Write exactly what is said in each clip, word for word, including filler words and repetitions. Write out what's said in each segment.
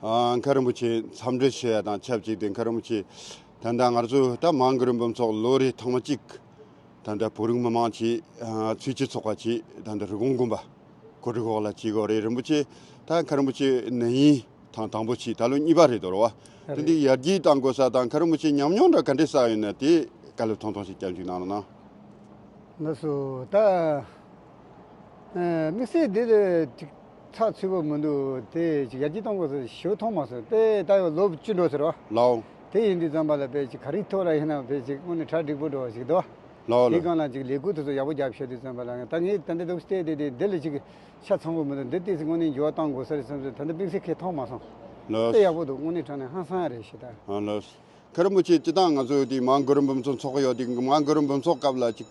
ཨ། མཁན་རིན་པོ་ཆེ་འཚམས་འདྲི་ཞུ་ཡ་དང་ཆབས་ཅིག་ཏུ། མཁན་རིན་པོ་ཆེ་ད་ལྟ་ང་ཚོ་ད་མང་གུ་རུ་འབུམ་ཚོགས་ལོ་རེ་ཐེངས་མ་གཅིག་ད་ལྟ་བོད་རིགས་མི་མང་གི་ཨ་ཚོགས་ཆེན་ཚོགས་པ་གི་ད་ལྟ་རི་ཀོན་དགོན་པ་གོ་སྒྲིག་འོག་ལ་བྱེད་དགོས་རེད། རིན་པོ་ཆེ་ད་མཁན་རིན་པོ་ཆེ་ནི་ཡིན་ཐེངས་དང་པོ་བྱས། ད་ལོ་གཉིས་པ་རེད་འདུག་རེད་བ། དེ་འདི་ཡར་རྒྱས་གཏང་དགོས་ས་དང་མཁན་རིན་པོ་ཆེ་ཉམས་མྱོང་འདྲ་ག་འདྲས་བསགས་ཡོད་ན་དེ་བཀའ་སློབ་ཐུང་ཐུང་ཞིག་སྐྱབས་འཇུག་གནང་རོགས་གནང་། ལགས་སོ། ད་ཨ་དམིགས་བསལ་འདི་ལ་ཅིག་ཚགས་ཚུད་པོ་མི་འདུག་དེ་ཅིག་ཡར་རྒྱས་གཏོང་དགོས་ས་ཞུ་མཐོང་མ་སོང་། དཔེ་ད་ཡང་ལོ་བཅུ་འགྲོ་ཟེར་བ། ལའོ། དེ་ཡིན་དུས་ཙམ་པ་ལ་དཔེ་ཅིག་ག་རེའི་ཐོག་ལ་ཡིན་ན་དཔེ་ཅིག་དངོས་གནས་གྲ་འགྲིག་པོ་འགྲོ་བ་ཞིག་འདུག་ལའོ་དེའི་ལའོ། སྒང་ལ་ཅིག་ལས་འགུལ་དེ་ཚོ་ཡག་པོ་རྒྱབ་ཤོག་དུས་ཙམ་པ་ལ་ད་ངས་ད་འདི་འདུག་སྟེ་དེ་དེ་འདི་ལ་ཅིག་ཤ་ཚ་པོ་མི་འདུག་འདི་ཏོག་ཙམ་དངོས་གནས་འགྱུར་བ་གཏོང་དགོས་ས་རེད་བསམ་སོང་། ད་འདི་དམིགས་བསལ་ཁེ་མཐོང་མ་སོང་། ལགས། དཔེ་ཡག་པོ་འདུག་དངོས་གནས་དྲང་གནས་ཧང་སང་རེད་ཞེ་ད། ཨ་ལགས། མཁན་རིན་པོ་ཆེ་སྤྱིར་བཏང་ང་ཚོ་དེ་མང་གུ་རུ་འབུམ་ཚོགས་ཚོགས་ཀྱི་ཡོད་དེ། མང་གུ་རུ་འབུམ་ཚོགས་སྐབས་ལ་ཅིག་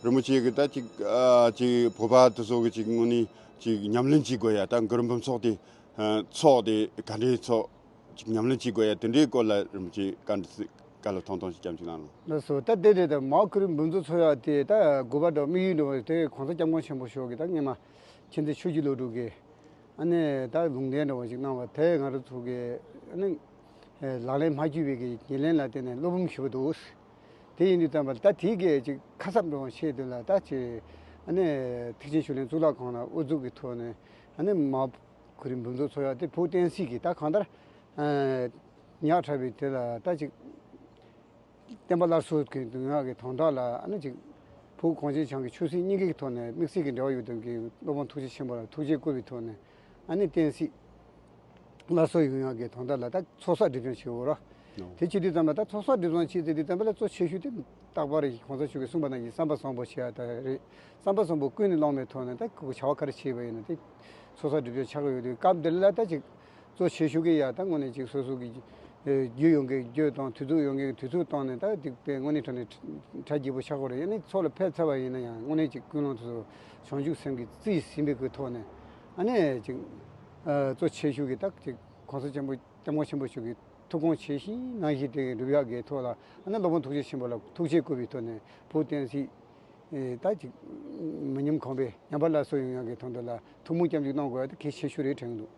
རིན་པོ་ཆེ་གི་ད་ཅིག་ཨ་ཅིག་བོད་པ་དེ་ཚོ་གི་ཅིག་དངོས་གནས་ཅིག་ཉམས་ལེན་བྱེད་དགོས་ཡ། ད་གུ་རུ་འབུམ་ཚོགས་དེ་ཨ་ཚོགས་དེ་ག་འདྲའི་ཚོགས་ཅིག་ཉམས་ལེན་བྱེད་དགོས་ཡ་དེ་འདྲའི་སྐོར་ལ་རིན་པོ་ཆེ་བཀའ་འདྲི་བཀའ་སློབ་ཐུང་ཐུང་ཞིག་སྐྱབས་འཇུག་གནང་རོགས། ལགས་སོ། ད་དེ་རེད། ད་མང་གུ་རུ་འབུམ་ཚོགས་ཚོགས་ཡ་དེ་ད་དགོས་པ་འདྲ་དམིགས་ཡུལ་འདྲ་བ་དེ་གོང་ས་སྐྱབས་མགོན་ཆེན་པོ་མཆོག་གི་ད་སྔོན་མ་མཁྱེན་བརྩེ་ཆོས་ཀྱི་བློ་གྲོས་ཀྱིས་ཨ་ནི་ད་ལུང་བསྟན་འདྲ་བ་ཞིག་གནང་བ་དེ་ང་རང་ཚོ་གི་ཨ་ནི་ལག་ལེན་མ་གྱུར་བའི་གི་ཉེར་ལེན་ལ་བརྟེན་ནས་བློ་ཕམ་ཞེ་པོ་འདུག་དེ་ཡིན་དུས་ཙམ་པ་ད་དེའི་གི་ཅིག་ཁ་གསབ་འགྲོ་བ་ཆེད་དུ་ལ་ད་ཅིག་ཨ་ནི་ཐེག་ཆེན་ཆོས་གླིང་གཙུག་ལག་ཁང་ལ་དབུ་འཛུགས་ཀྱི་ཐོག་ནས་ཨ་ནི་མ་གུ་རུ་འབུམ་ཚོགས་ཚོགས་ཡ་དེ་བོད་བསྟན་སྲིད་ཀྱི་ད་གང་ལྟར་ཨ་ཉག་ཕྲ་བའི་དེ་ལ་ད་ཅིག་བསྟན་པ་སླར་གསོ་གི་ཡོང་ཡག་གི་དོན་དག་ལ་ཨ་ནི་ཅིག་བོད་གངས་ཅན་བྱང་གི་ཆོས་སྲིད་གཉིས་ཀའི་ཐོག་ནས་དམིགས་བསལ་གྱི་འབྲེལ་བ་ཡོད་མཁན་གྱི་སློབ་དཔོན་ཐུགས་རྗེ་ཆེན་པོ་ལ་ཐུགས་རྗེ་བཀུར་བའི་ཐོག་ནས་ཨ་ནི་བསྟན་སྲིད་སླར་གསོ་ཡོང་ཡག་གི་དོན་དག་ལ་ད་ཚོགས་བསགས་སྒྲིབ་སྦྱོང་བྱེད་དགོས་ར། ནོ། དེ་བྱེད་དུས་ཙམ་པ་ད་ཚོགས་བསགས་སྒྲིབ་སྦྱོང་བྱེད་ཟེར་དུས་ཙམ་པ་ལ་གཙོ་ཆེ་ཤོས་དེ་རྟག་པར་གོང་ས་མཆོག་གིས་གསུངས་པ་ནང་བཞིན་བསམ་པ་བཟང་པོ་བྱེད་ཡ་ད་རེད། བསམ་པ་བཟང་པོ་ཀུན་ནས་བསླངས་པའི་ཐོག་ནས་ད་ཁོ་བྱ་བ་ག་རེ་བྱེད་པ་ཡིན་ན་དེ་ཚོགས་བསགས་སྒྲིབ་སྦྱོང་ཆགས་ཀྱི་ཡོད་དུས། སྐབས་འདིར་ལ་ད་ཅིག་གཙོ་ཆེ་ཤོས་ཀྱི་ཡ་ད་དངོས་གནས་ཅིག་སོ་སོ་གི་ཨེ་རྒྱུས་ཡོད་མཁན་རྒྱུས་དང་དུས་ཚོད་ཡོད་མཁན་དུས་ཚོད་བཏང་ནས་ད་ཅིག་དཔེ་དངོས་གནས་དྲང་གནས་གྲ་རྒྱས་པོ་ཆགས་དགོས་རེད། ཡིན་ནའི་ཚོགས་ལ་ཕེབས་ཚར་བ་ཡིན་ན་ཡང་དངོས་གནས་ཅིག་ཀུན་སློང་དེ་ཚོ་བྱང་ཆུབ་སེམས་ཀྱིས་རྩིས་ཟིན་པའི་གི་ཐོག་ནས་ཨ་ནི་ཅིག་ཨ་གཙོ་ཆེ་ཤོས་ཀྱི་ད་ཅིག་གོང་ས་ཆེན་པོ་སྐྱབས་མགོན་ཆེན་པོ་མཆོག་གི་ཐུགས་དགོངས་ཇི་བཞིན་ནང་བཞིན་དེ་སྒྲུབ་ཡག་གི་ཐོག་ལ་ཨ་ནི་སློབ་དཔོན་ཐུགས་རྗེ་ཆེན་པོ་ལ་ཐུགས་རྗེ་བཀུར་བའི་ཐོག་ནས་བོད་བསྟན་སྲིད་ཨེ་ད་ཅིག་མི་ཉམས་གོང་འཕེལ་ཉམས་པ་སླར་གསོ་ཡོང་ཡག་གི་དོན་དུ་ལ་ཐུགས་སྨོན་སྐྱབས་འཇུག་གནང་དགོས་ཡ་དེ་གལ་ཆེ་ཤོས་རེད་དྲན་གྱི་འདུག་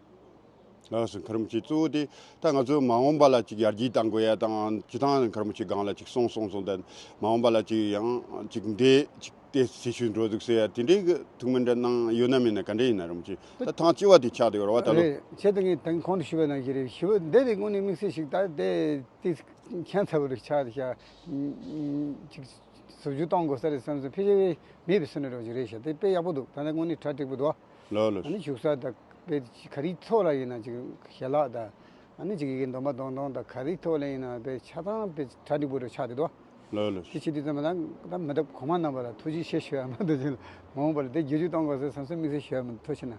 ལགས་སོ། མཁན་རིན་པོ་ཆེ་གཙོ་བོ་དེ་ད་ང་ཚོ་མ་འོངས་པ་ལ་ཅིག་ཡར་རྒྱས་གཏང་དགོས་ཡ་དང་། སྤྱིར་བཏང་མཁན་རིན་པོ་ཆེ་སྒང་ལ་ཅིག་གསུངས་སོང་སོང་། ད་མ་འོངས་པ་ལ་ཅིག་ཡང་ཅིག་འདི་ཅིག་དེ་སྲིད་ཇུས་འགྲོ་འདུག་ཟེར་ཡ་དེ་འདྲའི་གི་ཐུགས་སྨོན་འདྲ་གནང་ཡོད་ན་མེད་ན་ག་འདྲ་ཡིན་ན། རིན་པོ་ཆེ་ད་ཐེངས་གཅིག་པ་དེ་ཆགས་བསྡད་ཡོད་རེད་བ་ད་ལོ། རེད། བྱས་ཙང་ངས་ད་གོང་དུ་ཞུས་པ་ནང་བཞིན་རེད། ཞུ་བ་འདི་ནི་དངོས་གནས་དམིགས་བསལ་ཞིག་ད་དེ་དེ་ཁྱད་མཚར་བོ་རིགས་ཆགས་བཞག་ཅིག་ཟབ་འཇུག་གཏོང་དགོས་ས་རེད་བསམ་སོང་། ཕལ་ཆེར་མེད་པའི་བསམ་བློ་འདྲ་བོ་ཞིག་རེད་ཤག་དེ་དཔེ་ཡག་པོ་འདུག་ད་ནི་དངོས་གནས་གྲ་འགྲིག་པོ་འདུག་ལགས་ལགས། ཨ་ནི་བཞུགས་ས་དང་དཔེ་ག་རེའི་ཐོག་ལ་ཡིན་ན་ཅིག་ཞལ་ལག་དང་ཨ་ནི་ཅིག་ཡི་གེ་འདོན་པ་འདོན་སྟངས་དང་ག་རེའི་ཐོག་ལ་ཡིན་ན་དཔེ་ཆ་ཚང་དཔེ་གྲ་འགྲིག་པོ་འདྲ་ཆགས་བསྡད་འདུག་ལགས་ལགས། དེ་བྱེད་དུས་ཙམ་པ་ན་ད་མི་ཐབས་གོང་མ་རྣམ་པ་ལ་ཐུགས་རྗེ་ཆེ་ཞུ་ཡ་མ་གཏོགས་ཅིག་མ་འོངས་པ་ལ་དེ་བསྒྱུར་བཅོས་གཏོང་དགོས་ཟེར་བསམ་སེམས་དམིགས་བསལ་ཞུ་ཡ་མ་གཏོགས་ཐུགས་རྗེ་ཆེ་གནང་།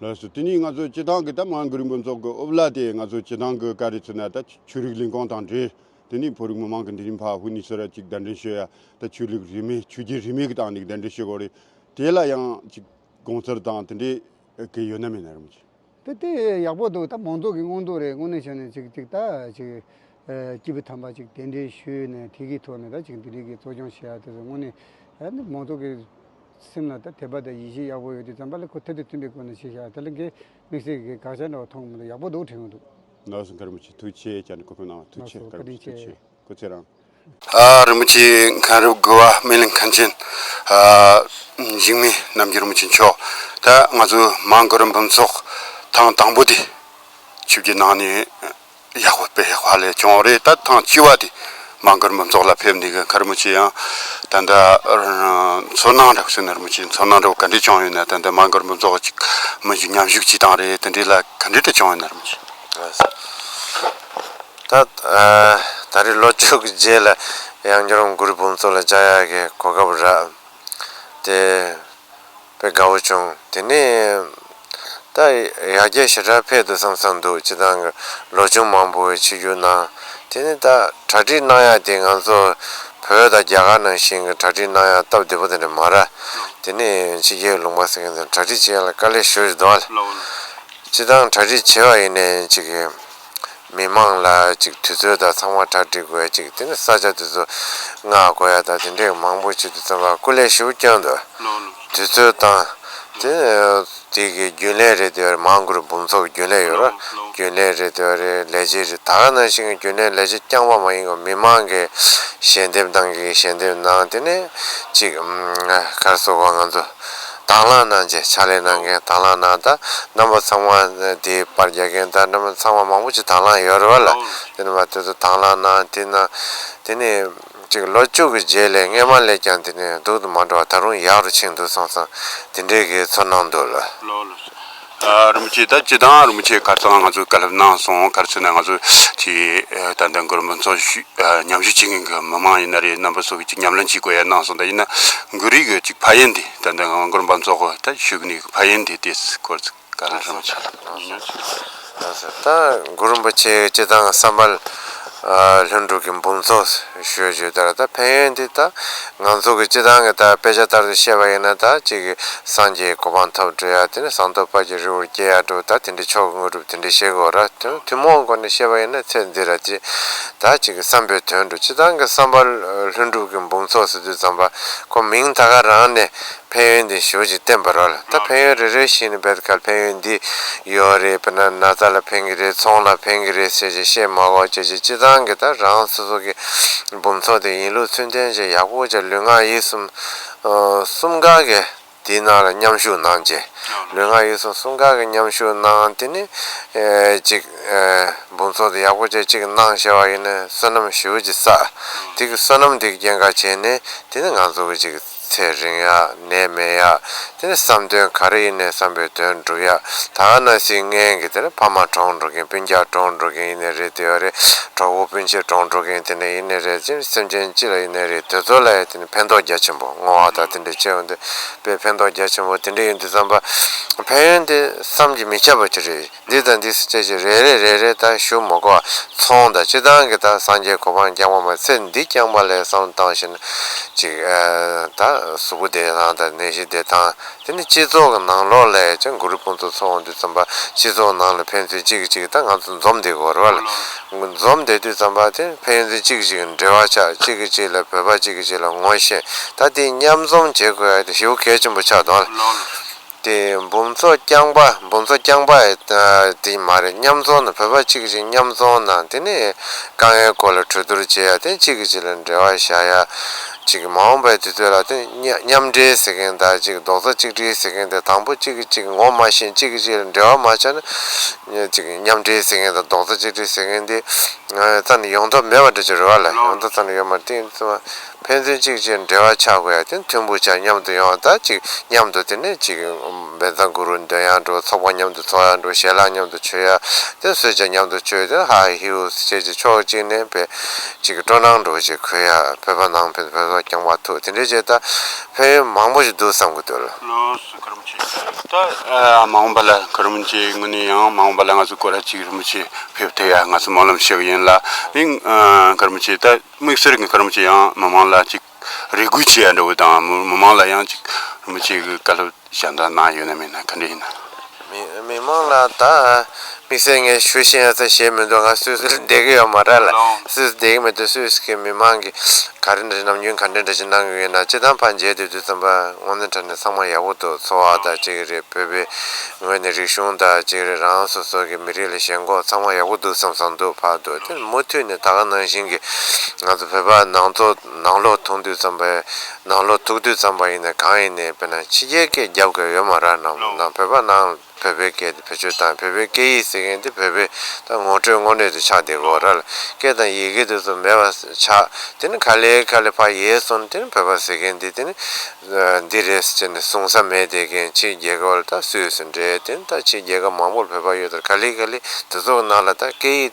ལགས་སོ། དེ་ནས་ང་ཚོ་སྤྱིར་བཏང་གི་ད་མང་གུ་རུ་འབུམ་ཚོགས་ཀྱི་ཨུ་བླ་དེ་ང་ཚོ་སྤྱིར་བཏང་གི་ག་རེ་ཟེར་ན་ད་ཆོས་རིག་ལས་ཁུངས་དང་འབྲེལ། དེ་ནས་བོད་རིགས་མི་མང་གི་འདི་རིམ་ཕར་ཧུ་ནི་སི་ར་ཅིག་གདན་འདྲེན་ཞུ་ཡ། ད་ཆོས་ལུགས་རིས་མེད་ཆོས་བརྒྱུད་རིས་མེད་ཀྱི་སྟེང་ནས་གདན་འདྲེན་ཞུ་དགོས་རེད། དེ་ལ་ཡང་ཅིག་དགོངས་ཚུལ་དང་དེ་འདྲའི་གི་ཡོད་ན་མེད་ན། རིན་པོ་ཆེ། དེ་དེ་ཡག་པོ་འདུག་ད་མང་ཚོགས་ཀྱི་མངོན་འདོད་རེད། དངོས་གནས་བྱས་ན་ཅིག་ཅིག་ད་ཅིག་ཨ་སྐྱེས་བུ་དམ་པ་ཅིག་གདན་འདྲེན་ཞུས་ནས་དེ་གི་ཐོག་ནས་ད་ཅིག་འདི་འདྲའི་གི་གཙོ་སྐྱོང་བྱེད་ཡ་དེ་ཚོ་དངོས་གནས་ཨ་ནི་མང་ཚོགས་ཀྱི་སེམས་ལ་ད་དད་པ་དང་ཡིད་ཆེས་ཡག་པོ་ཡོད་དུས་ཙམ་པ་ལ་ཁོ་ཐད་དུ་མཐུན་པའི་སྒོ་ནས་བྱེད་ཤག་དེ་ལ་ངས་དམིགས་བསལ་གྱི་དགག་བྱ་འདྲ་བ་མཐོང་གི་མི་འདུག་ཡག་པོ་འདུག་དྲན་གྱི་འདུག་ལགས་སོ། མཁན་རིན་པོ་ཆེ་ཐུགས་རྗེ་ཆེ། ཨ་ནི་གོ་སྐབས་གནང་བ་ཐུགས་རྗེ་ཆེ། ལགས་སོ། བཀའ་དྲིན་ཆེ། སྐུ་ཚེ་རིང་། ཨ་རིན་པོ་ཆེ་མཁན་རབས་དགུ་པ་སྨིན་གླིང་མཁན་ཆེན་ཨ་འཇིགས་མེད་རྣམ་རྒྱལ་རིན་པོ་ཆེ་མཆོག་ད་ང་ཚོ་མང་གུ་རུ་འབུམ་ཚོགས་ཐེངས་དང་པོ་དེ་ཆིབས་བསྒྱུར་གནང་ནས་ཡག་པོ་དཔེ་ཡག་པོ་ལས་བྱུང་བ་རེད། ད་ཐེངས་གཅིག་པ་དེ་མང་གུ་རུ་འབུམ་ཚོགས་ལ་ཕེབས་ནས་གི་མཁན་རིན་པོ་ཆེ་ཡང་ད་ལྟ་ཚོར་སྣང་འདྲ་བོ་ཟེར་ན། རིན་པོ་ཆེ་ཚོར་སྣང་འདྲ་བོ་ག་འདྲས་བྱུང་ཡོད་ན། ད་ལྟ་མང་གུ་རུ་འབུམ་ཚོགས་ཅིག་མི་ཞིག་མཉམ་ཞུགས་བྱེད་སྟངས་རེད། དེ་འདྲས་ལ་ག་འདྲས་དེ་བྱུང་ཡོད་ན། རིན་པོ་ཆེ། ད་ཨ་ད་རེས་ལོ་བཅུ་གི་རྗེས་ལ་ཡང་བསྐྱར་གུ་རུ་འབུམ་ཚོགས་ལ་བཅར་ཡག་གི་གོ་སྐབས་རག་དེ་དཔེ་དགའ་བོ་བྱུང་། དེ་ནས་ད་ཡར་རྒྱས་ཞེ་དྲག་ཕེབས་འདུག་བསམ་བསམ་འདུག་སྤྱིར་བཏང་གི་ལོ་ཆུང་མང་པོ་ཆིབས་བསྒྱུར་གནང་། དེ་ནས་ད་གྲ་སྒྲིག་གནང་ཡག་དེ་ང་ཚོ་བོད་དང་རྒྱ་གར་ནང་བཞིན་གྱི་གྲ་སྒྲིག་གནང་ཡག་སྟབས་བདེ་པོ་དེ་འདྲ་མ་རེད། དེ་ནས་ཕྱི་རྒྱལ་ལུང་པ་ཟེར་མཁན་ཚོ་གྲ་སྒྲིག་བྱེད་ཡག་ལ་དཀའ་ལས་ཞེ་པོ་ཅིག་འདུག་ཨ། སྤྱིར་བཏང་གྲ་སྒྲིག་བྱེད་པ་ཡིན་ནའི་ཅིག་མི་མང་ལ་ཅིག་དུས་ཚོད་དང་ཚང་མ་གྲ་སྒྲིག་དགོས་ཡ་ཅིག་དེ་ནི་ས་ཆ་དེ་ཚོ་མངགས་དགོས་ཡ་དང་དེ་འདྲའི་མང་པོ་བྱེད་དུས་ཙམ་པ་སྐུ་ལས་ཞེ་པོ་བསྐྱོན་འདུག་དུས་ཚོད་དང་ དེ་དེ་གི་རྒྱུན་ལས་རེད་དེ་རེད། མང་གུར་འབུམ་ཚོགས་རྒྱུན་ལས་ཡོད་ར། རྒྱུན་ལས་རེད་དེ་རེད། ལས་བྱེད་རེད། ད་ག་ནང་བཞིན་གྱི་རྒྱུན་ལས་ལས་བྱེད་རྐྱང་པ་མ་ཡིན་པར་མི་མང་གི་ཞལ་འདེབས་གནང་གི་ཞལ་འདེབས་གནང་། དེ་ནས་ཅིག་ག་རེ་ཟེར་དགོས། ང་ཚོ་དང་བླངས་གནང་བྱས། ཕྱག་ལས་གནང་མཁན་དང་བླངས་གནང་། ད་རྣམ་པ་ཚང་མ་དེའི་པར་རྒྱག་མཁན་དང་རྣམ་པ་ཚང་མ་མང་པོ་ཅིག་དང་བླངས་ཡོད་རེད་བ་ལ། དེ་ནས་མ་དེ་ཚོ་དང་བླངས་གནང་། དེ་ན་དེ་ནས་ཅིག་ལོ་བཅུ་གི་རྗེས་ལ་སྔས་མ་ལས་ཀྱང་དེ་ནས་སྡུག་ཏུ་མ་འགྲོ་བ་ད་རུང་ཡག་རུ་ཕྱིན་འདུག་བསམ་བསམ་དེ་འདྲའི་གི་ཚོར་སྣང་འདུག་ལ། ལོ་ལོ། ཨ། རིན་པོ་ཆེ། ད་སྤྱིར་བཏང་རིན་པོ་ཆེ་ཁ་སང་ང་ཚོ་བཀའ་སློབ་གནང་སོང་། ག་རེ་ཟེར་ན་ང་ཚོ་དེ་ད་ལྟ་གུ་རུ་འབུམ་ཚོགས་ཞུ་ཨ་མཉམ་ཞུགས་བྱེད་མཁན་གྱི་མི་མང་ཡིན་ན་རེད། རྣམ་པ་ཚོ་གིས་ཅིག་ཉམས་ལེན་བྱེད་དགོས་ཡ་གནང་སོང་། ད་ཡིན་ན་གུ་རུའི་གི་ཅིག་ཕན་ཡོན་དེ། ད་ལྟ་གུ་རུ་འབུམ་ཚོགས་ད་ཞུ་གི་ནི་ཕན་ཡོན་དེ་དེ་སྐོར་ཅིག་ག་རེ་རིན་པོ་ཆེ། ད་གུ་རུ་རིན་པོ་ཆེ་སྤྱིར་བཏང་བསམ་པ་ལྷུན་གྲུབ་ཀྱི་འབུམ་ཚོགས་ཞུ་ཞུ་ལྟར། ད་ཕན་ཡོན་འདི་ད་ང་ཚོ་གི་སྤྱིར་བཏང་གི་ད་དཔེ་ཆ་ལྟར་དུ་བཤད་པ་ཡིན་ན། ད་གཅིག་གི་སངས་རྒྱས་གོ་འཕང་ཐོབ་འགྲོ་ཡ། དེ་ནས་ཟངས་མདོག་དཔལ་གྱི་རི་བོར་སྐྱེ་ཡ་འགྲོ། ད་དེ་འདྲའི་མཆོག་གི་དངོས་གྲུབ་དེ་འདྲ་བཤད་དགོས་ར། དེ་ཐུན་མོང་སྒོ་ནས་བཤད་པ་ཡིན་ན་ཚེ་འདི་ར་ཅི་ད་གཅིག་གི་བསམ་པའི་དོན་འགྲུབ། སྤྱིར་བཏང་གི་བསམ་པ་ལྷུན་གྲུབ་ཀྱི་འབུམ་ཚོགས་ཟེར་དུས་ཙམ་པ་ཁོ་མིང་ད་ག་རང་ནས་ཕན་ཡོན་འདི་ཞེ་པོ་ཅིག་བསྟན་པ་རེད་ལ། ད་ཕན་ཡོན་རེ་རེ་བཞིན་ནི་བེད་ཀལ་ཕན་ཡོན་འདི་ཡོད་རེད། དཔེར་ན་ན་ཚ་ལ་ཕན་གྱི་རེད། ཚོང་ལ་ཕན་གྱི་རེད་ཟེར་ཅིག་བཤད་མ་དགོས་བྱས་ཅིག་སྤྱིར་བཏང་གི་ད་རང་སོ་སོ་གི་འབུམ་ཚོགས་དེ་ཡིན་ལུགས་ཚུལ་ལྡན་ཅིག་ཡག་པོ་ཅིག་ལུས་ངག་ཡིད་གསུམ་ཨ་གསུམ་ཀ་གི་དེའི་ནང་ལ་མཉམ་ཞུགས་གནང་བྱས། ལུས་ངག་ཡིད་གསུམ་གསུམ་ཀ་གི་མཉམ་ཞུགས་གནང་། དེ་ནི་ཨེ་ཅིག་ཨེ་འབུམ་ཚོགས་དེ་ཡག་པོ་བྱས་ཅིག་གནང་བྱས་པ་ཡིན་ན་བསོད་ནམས་ཞེ་པོ་ཅིག་བསགས། དེ་གི་བསོད་ནམས་དེ་གི་རྐྱེན་ཁ་བྱས་ནས་དེ་ནི་ང་ཚོ་གི་ཅིག་ཚེ་རིང་ཡག་ནད་མེད་ཡག་དེ་ནི་བསམ་དོན་ག་རེ་ཡིན་ནའི་བསམ་པའི་དོན་འགྲུབ་ཡག་ད་ག་ནང་བཞིན་ངན་གྱི་དེ་ནི་ཕ་མ་གྲོངས་འགྲོ་མཁན། སྤུན་ཀྱག་གྲོངས་འགྲོ་མཁན་ཡིན་ནའི་རེད། དེ་བ་རེད། གྲོགས་པོ་སྤུན་མཆེད་གྲོངས་འགྲོ་མཁན་དེ་འདྲ་ཡིན་ནའི་རེད། ཅིག་སེམས་ཅན་སྤྱི་ལ་ཡིན་ནའི་རེད། དེ་ཚོ་ལ་ཡང་དེ་ནི་ཕན་ཐོགས་རྒྱ་ཆེན་པོ། བསྔོ་བ་དང་དེ་འདྲ་བྱས་ཡོང་དུས་དཔེ་ཕན་ཐོགས་རྒྱ་ཆེན་པོ་དེ་འདྲ་ཡིན་དུས་ཙམ་པ་ཕན་ཡོན་དེ་བསམ་གྱིས་མི་ཁྱབ་པ་ཅིག་རེད། འདི་དང་འདི་སུ་བྱས་ཅིག་རེ་རེ་རེ་རེ་ད་ཞུ་མི་དགོས། ཚོང་དང་སྤྱིར་བཏང་གི་ད་སངས་རྒྱས་གོ་འཕང་རྐྱང་པ་མ་ཚེ་འདི་རྐྱང་པ་ལ་བསམ་བཏང་ཞིག་ན་ཅིག་ཨ་ད་གཟུགས་པོ་བདེ་ཐང་དང་ནད་གཞི་བདེ་ཐང་། དེ་ནི་སྤྱི་ཚོགས་ཀྱི་ནང་ལོགས་ལ་ཡང་ཅང་གུ་རུ་སྤུན་ཚོགས་ཚོགས་འོང་དུས་ཙམ་པ་སྤྱི་ཚོགས་ནང་ལ་ཕན་ཚུན་གཅིག་གིས་གཅིག་ད་ང་ཚོ་འཛོམས་བསྡད་དགོས་རེད་བ་ལ། འཛོམས་བསྡད་དུས་ཙམ་པ་དེ་ཕན་ཚུན་གཅིག་གིས་གཅིག་འབྲེལ་བ་ཆགས། གཅིག་གིས་གཅིག་ལ་བོད་པ་གཅིག་གིས་གཅིག་ལ་ངོ་ཤེས། ད་དེ་མཉམ་འཛོམས་བྱེད་དགོས་ཡ་དེ་ཞེ་པོ་གལ་ཆེན་པོ་ཆགས་འདུག་ལ། དེ་འབུམ་ཚོགས་རྐྱང་པ་འབུམ་ཚོགས་རྐྱང་པ་དེ་མ་རེད། མཉམ་འཛོམས་ན་བོད་པ་གཅིག་གིས་གཅིག་མཉམ་འཛོམས་ན་དེ་ནི་དཀའ་ངལ་སྐོར་ལ་གྲོས་བསྡུར་བྱེད་ཡ། དེ་གཅིག་གིས་གཅིག་ལ་འབྲེལ་བ་བཞག་ཡ། ཅིག་མ་འོངས་པའི་དུས་ཚོད་ལ་དེ་མཉམ་མཉམ་འབྲེལ་ཟེར་མཁན་དང་ཅིག་རྡོག་རྩ་གཅིག་སྒྲིལ་ཟེར་མཁན་དེ་དང་པོ་གཅིག་གིས་གཅིག་ངོ་མ་ཤེས། གཅིག་གིས་གཅིག་ལ་འབྲེལ་བ་མ་ཆགས་ན་ཅིག་མཉམ་འབྲེལ་ཟེར་མཁན་དང་རྡོག་རྩ་གཅིག་སྒྲིལ་ཟེར་མཁན་དེ་རྩ་ནས་ཡོང་ཐབས་མེད་པ་འདྲ་ཅིག་རེད་བ་ལ། ཡོང་ཐབས་རྩ་ནས་ཡོད་མ་རེད། དེ་ཡིན་དུས་ཙམ་པ་ཕན་ཚུན་གཅིག་གཅིག་འབྲེལ་བ་ཆགས་དགོས་ཡ། དེ་མཐུན་པོ་ཆགས། མཉམ་དུ་ཡོང་། ད་ཅིག་མཉམ་དུ་དེ་ནས་ཅིག་བཛྲ་གུ་རུ་འདོན་ཡ་འགྲོ། ཚོགས་པ་མཉམ་དུ་ཚོགས་ཡ་འགྲོ། ཞལ་ལག་མཉམ་དུ་མཆོད་ཡ། དེ་གསོལ་ཇ་མཉམ་དུ་མཆོད། དེ་ཧ་ཧིའུ་ཟེར་བྱས་ཅིག་ཕྱོགས་གཅིག་ནས་པའི་ཅིག་སྤྲོ་སྣང་འདྲ་བོ་ཅིག་འཁོལ་ཡ། བོད་པ་ནང་ཕན་བོད་པ་རྐྱང་པ་ཐུག་དེ་འདྲའི་བྱས་ད་ཕན་ཡོན་མང་པོ་ཞིག་འདུག་བསམ་གི་འདུག་ལ། ལགས་སོ། ཀརྨ་ཆེ། ད་ཨ་མ་འོངས་པ་ལ་ཀརྨ་ཆེ་དངོས་གནས་ཡང་མ་འོངས་པ་ལ་ང་ཚོ་སྐོར་ར་ཅིག་རིན་པོ་ཆེ་ཕེབས་ཐུབ་ཡ་ང་ཚོ་སྨོན་ལམ་ཞུ་གི་ཡིན་ལ། ཨིན། ཨ་ཀརྨ་ཆེ། ད་དམིགས་བསལ་གྱི་ཀརྨ་ཆེ་ཡང་མི་མང་ལ་ཅིག་རེ་སྐུལ་བྱེད་ཡ་འདྲ་བོ་དང་མི་མང་ལ་ཡང་ཅིག་རིན་པོ་ཆེ་གི་བཀའ་སློབ་ཞལ་འདོན་གནང་ཡོད་ན་མེད་ན་ག་འདྲ་ཡིན་ན། མི་མི་མང་ལ་ད་དམིགས་བསལ་ངས་ཞུ་ཤེས་ཡ་ས་ཞེ་མི་འདུག་ང་སུད་སི་ལ་བསྡད་ཀྱི་ཡོད་མ་རེད་ལ། ལགས། སུད་སི་བསྡད་ཀྱི་མི་འདུག་སུད་སི་གི་མི་མང་གི་ག་རེ་འདྲ་ནམ་རྒྱུན་ག་འདྲ་འདྲ་ཞིག་གནང་གི་ཡོད་ན། སྤྱིར་བཏང་ཕར་མཇལ་དུས་དུས་ཙམ་པ་དངོས་གནས་དྲང་གནས་ཚང་མ་ཡག་པོ་འདུག་འཚོ་བ་དང་གཅིག་རེད། བོད་པའི་ངོས་ནས་རིག་གཞུང་དང་གཅིག་རེད། རང་སོ་སོ་གི་མི་རིགས་ལ་ཞེན་ཁོག་ཚང་མ་ཡག་པོ་འདུག་བསམ་བསམ་འདུག་ཕར་འདུག་དེ་མུ་མཐུད་ནས་ད་ག་ནང་བཞིན་གྱི་ང་ཚོ་བོད་པ་ནང་ཚོ་ནང་ལོགས་ཐུག་དུས་ཙམ་པ་ནང་ལོགས་ཐུག་དུས་ཙམ་པ་ཡིན་ན་གང་ཡིན་ནའི་དཔེར་ན་ཕྱི་རྒྱལ་སྐད་རྒྱབ་དགོས་ཡོད་མ་རེད། ནང་ནང་བོད་པ་ནང་བོད་པའི་སྐད་དེ་བེད་སྤྱོད་བཏང་། བོད་པའི་སྐད་ཡིག་ཟེར་མཁན་དེ་བོད་པའི་ད་ངོ་སྤྲོད་དངོས་གནས་དེ་ཆགས་བསྡད་ཡོད་རེད་ལ། སྐད་དང་ཡི་གེ་དེ་ཚོ་མེད་པ་ཆགས། དེ་ནི་ག་ལེ་ག་ལེ་ཕར་ཡལ་སོང་། དེ་ནི་བོད་པ་ཟེར་མཁན་དེ་དེ་ནི་འདི་རེད་ཟེར་ནས་གསུང་ས་མེད་བསྡད་མཁན། ཕྱི་རྒྱལ་ཁབ་ལ་ད་སུད་སི་འདྲ་དེ་ནི་ད་ཕྱི་རྒྱལ་ཁབ་མང་པོར་བོད་པ་ཡོད་དེ་ག་ལེ་ག་ལེ་དེ་ཚོ་ནང་ལ་ད་སྐད་ཡིག་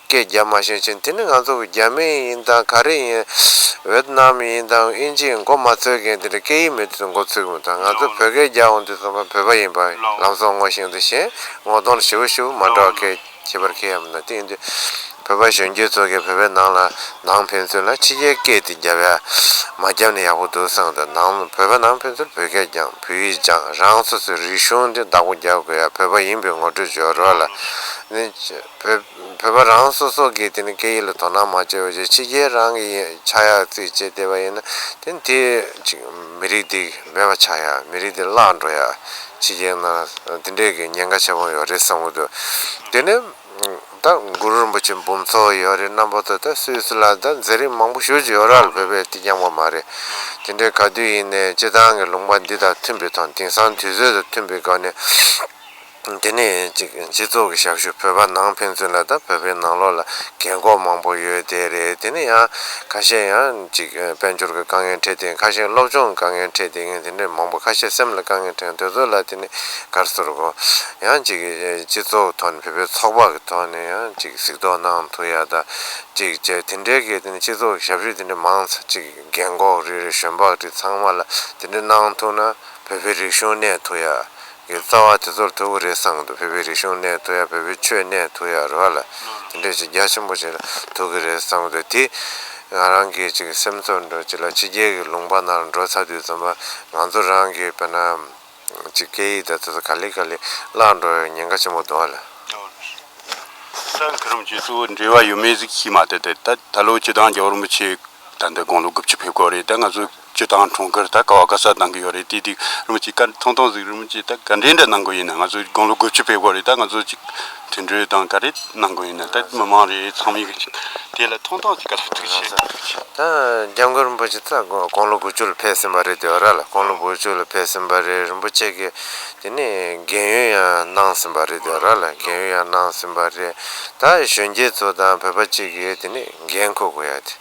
སྐད་རྒྱབ་མ་ཤེས་ཕྱིན། དེ་ནི་ང་ཚོ་གི་རྒྱ་མི་ཡིན་དང་ག་རེ་ཡིན། ཝེད་ནམ་ཡིན་དང་དབྱིན་ཇི་ཡིན་མགོ་མ་ཚོས་མཁན་དེ་འདྲ་སྐད་ཡིག་མེད་དུས་མགོ་ཚོས་གི་མི་འདུག་ང་ཚོ་བོད་སྐད་རྒྱག་འོང་དུས་ཙམ་པ་བོད་པ་ཡིན་པ་ལམ་སང་ངོ་ཤེས་དུས་གཞན་ངོ་གདོང་ལ་ཞེ་པོ་ཞེ་པོ་མ་འདྲ་བ་སྐད་ཁྱད་པར་ཁྱད་ཡང་མི་འདུག་དེ་ཡིན་དུས་ བོད་པ་གཞོན་སྐྱེས་ཚོ་གིས་བོད་པའི་ནང་ལ་ནང་ཕན་ཚུན་ལ་ཕྱི་རྒྱལ་སྐད་དེ་རྒྱབ་ཡ་མ་རྒྱབ་ནས་ཡག་པོ་འདུག་བསམ་གི་འདུག་ནང་བོད་པ་ནང་ཕན་ཚུན་བོད་སྐད་སྦྱང་བོད་ཡིག་སྦྱང་རང་སོ་སོའི་རིག་གཞུང་འདི་བདག་པོ་རྒྱག་དགོས་ཡ། བོད་པ་ཡིན་པའི་ངོ་སྤྲོད་བརྗོད་རོགས་ལ་ནི་བོད་བོད་པ་རང་སོ་སོ་གིས་དེ་ནི་སྐད་ཡིག་ལ་དོ་སྣང་མ་བྱས་པ་བྱས་ཕྱི་རྒྱལ་རང་གི་ཡིན་ཆགས་ཡག་རྩིས་བྱས་བསྡད་པ་ཡིན་ན་དེ་ནི་དེ་ཅིག་མི་རིགས་འདི་མེད་པ་ཆགས་ཡ་མི་རིགས་འདི་བརླག་འགྲོ་ཡ་ཕྱི་རྒྱལ་ནང་དེ་འདྲས་ཀྱི་ཉེན་ཁ་ཆེན་པོ་ཡོད་རེད་བསམ་གི་འདུག་དེ་ནི། ད་གུ་རུ་རིན་པོ་ཆེ་འབུམ་ཚོགས་ཡོད་རེད། རྣམ་པ་ཚོ་ད་སུད་སི་ལ་ད་མཛད་རིམ་མང་པོ་ཞེ་ཅིག་ཡོད་ར་ལ་བོད་པས་དེ་སྙམ་པ་མ་རེད། དེ་འདྲའི་ག་དུས་ཡིན་ནའི་སྤྱི་བཏང་གི་ལུང་པ་འདི་དང་མཐུན་པའི་ཐོག་དེང་སང་དུས་ཚོད་དང་མཐུན་པའི་སྒོ་ནས་དེ་ནས་ཅིག་སྤྱི་ཚོགས་ཀྱི་ཞབས་ཞུ་བོད་པ་ནང་ཕན་ཚུན་ལ་ད་བོད་པའི་ནང་ལོགས་ལ་རྒན་འཁོགས་མང་པོ་ཡོད་དེ་རེད། དེ་ནས་ཡང་ཁ་ཤས་ཡང་ཅིག་དཔལ་འབྱོར་གྱི་དཀའ་ངལ་འཕྲད་དེ་ཁ་ཤས་སློབ་སྦྱོང་དཀའ་ངལ་འཕྲད་དེ་ངས་དེ་འདྲའི་མང་པོ་ཁ་ཤས་སེམས་ལ་དཀའ་ངལ་འཕྲད་དེ་ཚོ་ལ་དེ་ནས་ག་རེ་ཟེར་དགོས། ཡང་ཅིག་སྤྱི་ཚོགས་ཐོག་ནས་བོད་པའི་ཚོགས་པ་གི་ཐོག་ནས་ཡང་ཅིག་གཟིགས་རྟོག་གནང་ཐུབ་ཡ་ད་ཅིག་བྱས་དེ་འདྲའི་གི་དེ་ནས་སྤྱི་ཚོགས་ཞབས་ཞུ་དེ་འདྲ་མང་ཙམ་ཅིག་རྒན་འཁོགས་རེ་རེ་གཞོན་པ་རེ་ཚང་མ་ལ་དེ་འདྲ་གནང་ཐུབ་ན་བོད་པའི་རིག་གཞུང་གནས་ཐུབ་ཡ་གི་རྩ་བ་དེ་ཚོར་ཐུག་གི་རེད་བསམ་གི་འདུག་བོད་པའི་རིག་གཞུང་གནས་ཐུབ་ཡ་བོད་པའི་ཆོས་གནས་ཐུབ་ཡ་རེད་བ་ལ་དེ་འདྲ་ཅིག་རྒྱ་ཆེན་པོ་ཅིག་ལ་ཐུག་གི་རེད་བསམ་གི་འདུག་དེ་ང་རང་གི་ཅིག་སེམས་ཚོར་འདྲ་ཅིག་ལ་ཕྱི་རྒྱལ་གི་ལུང་པ་ནང་འགྲོ་ཚར་དུས་ཙམ་པ་ང་ཚོ་རང་གི་དཔེར་ན། ཅིག་སྐད་ཡིག་དང་དེ་ཚོ་ག་ལེ་ག་ལེ་བརླག་འགྲོ་བའི་ཉེན་ཁ་ཆེན་པོ་འདུག་ཨ་ལ། ད་ཁ་རམ་ཅིག་གཙོ་བོ་འབྲེལ་བ་ཡོད་མེད་ཟིག་ཤེས་མ་ཐུབ། དེ་ད་ད་ལོ་སྤྱི་བཏང་རྒྱལ་བ་རིན་པོ་ཆེ་ད་འདི་དགུང་ལོ་དགུ་བཅུ་ཕེབས་སྐོར་རེད། ད་ང་ཚོ་སྤྱི་བཏང་གྲོང་ཁྱེར་ད་ག་བ་ག་ས་གཏང་གི་ཡོད་རེད། དེ་དུས་རིན་པོ་ཆེ་བཀའ་ཐུང་ཐུང་ཟིག་རིན་པོ་ཆེ་ད་བཀའ་འདྲི་འདྲ་གནང་དགོས་ཡིན་ན། ང་ཚོ་དགུང་ལོ་དགུ་བཅུ་ཕེབས་སྐོར་རེད། ད་ང་ཚོ་ཅིག་དེ་འདྲའི་དང་ག་རེ་གནང་དགོས་ཡིན་ན། ད་མི་མང་རེད་ཚང་མས་གི་ཅིག་དེ་ལ་ཐུང་ཐུང་ཅིག་བཀའ་སློབ་ཐུགས་རྗེ་ཆེ། ད་སྐྱབས་མགོན་རིན་པོ་ཆེ་ད་དགུང་ལོ་དགུ་བཅུ་ལ་ཕེབས་ཟིན་པ་རེད་དེ་ར་ལ། དགུང་ལོ་དགུ་བཅུ་ལ་ཕེབས་ཟིན་པ་རེད། རིན་པོ་ཆེ་གིས་དེ་ནས་རྒན་ཡོལ་ཡང་གནང་ཟིན་པ་རེད་དེ་ར་ལ། རྒན་ཡོལ་ཡང་གནང་ཟིན་པ་རེད། ད་གཞོན་སྐྱེས་ཚོ་དང་བོད་པ་གཅིག་གིས་དེ་ནས་འགན་འཁུར་དགོས་ཡ་དེ་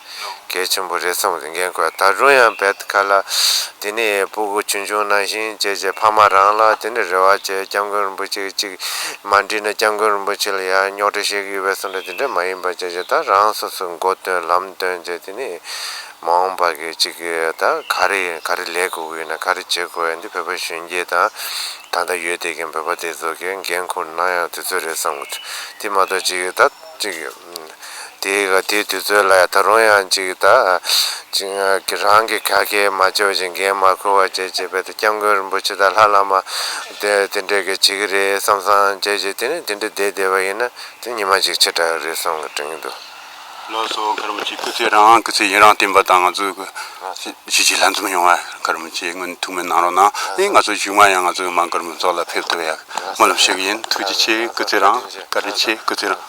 གལ་ཆེན་པོ་རེད་བསམ་གི་འགན་འཁུར་ཡ། ད་རུང་ཡང་བེད་ཁ་ལ་དེ་ནས་སྤུ་གུ་ཆུང་ཆུང་ནང་བཞིན་བྱས་བྱས་ཕ་མ་རང་ལ་དེ་ནས་རེ་བ་བྱས་སྐྱབས་མགོན་རིན་པོ་ཆེ་གཅིག་མ་འགྲིག་ན་སྐྱབས་མགོན་རིན་པོ་ཆེ་ལ་ཡང་རྙོག་དྲ་བཤད་གི་ཡོད་པའི་བསམ་འདྲ་དེ་འདྲ་མ་ཡིན་པ་བྱས་བྱས་ད་རང་སོ་སོ་མགོ་སྟོན་ལམ་སྟོན་བྱས་དེ་ནས། མ་འོངས་པ་གི་ཅིག་གི་ད་ག་རེ་ག་རེ་ལས་དགོས་ཀྱི་ཡོད་ན་ག་རེ་བྱེད་དགོས་ཡོད་འདི་བོད་པ་གཞོན་སྐྱེས་དང་ད་ལྟ་ཡོད་བསྡད་མཁན་བོད་པ་དེ་ཚོ་གི་འགན་ཁུར་གནང་ཡག་དུས་ཚོད་རེད་བསམ་གི་འདུག་དེ་མ་གཏོགས་ཅིག་ད་ཅིག་དེ་ག་དེའི་དུས་ཚོད་ལ་ཡ་ད་རུང་ཡང་ཅིག་ད་ཅིག་གི་རང་གི་ག་གེ་མ་བྱས་པ་ཅིག་འགན་མ་ཁུར་བ་བྱས་བྱས་པས་ད་སྐྱབས་མགོན་རིན་པོ་ཆེ་དང་ལྷ་བླ་མ་དེ་དེ་འདྲས་གི་བྱེད་གི་རེད་བསམ་བསམ་བྱས་བྱས་དེ་ནས་དེ་འདྲས་བསྡད་བསྡད་པ་ཡིན་ན། དེ་ཉི་མ་གཅིག་ཕྱི་དྲགས་རེད་བསམ་གི་དྲན་གི་འདུག་ལགས་སོ། ཁ་རམ་ཅིག་སྐུ་ཚེ་རིང་། སྐུ་ཚེ་ཡུན་རིང་བརྟན་པ་དང་ང་ཚོའི་གི་གཞིས་བྱེས་ལྷན་འཛོམས་ཡོང་བ་ཁ་རམ་ཅིག་སྔོན་ཐུགས་སྨོན་གནང་རོགས་གནང་། ཨེ་ང་ཚོ་གཞུག་མ་ཡང་ང་ཚོའི་མ་གར་མི་ཚོགས་ལ་ཕེབས་ཐུབ་ཡག་སྨོན་ལམ་ཞུ་གི་ཡིན། ཐུགས་རྗེ་ཆེ། སྐུ་ཚེ་རིང་། བཀའ་དྲིན་ཆེ། སྐུ་ཚེ་རིང་།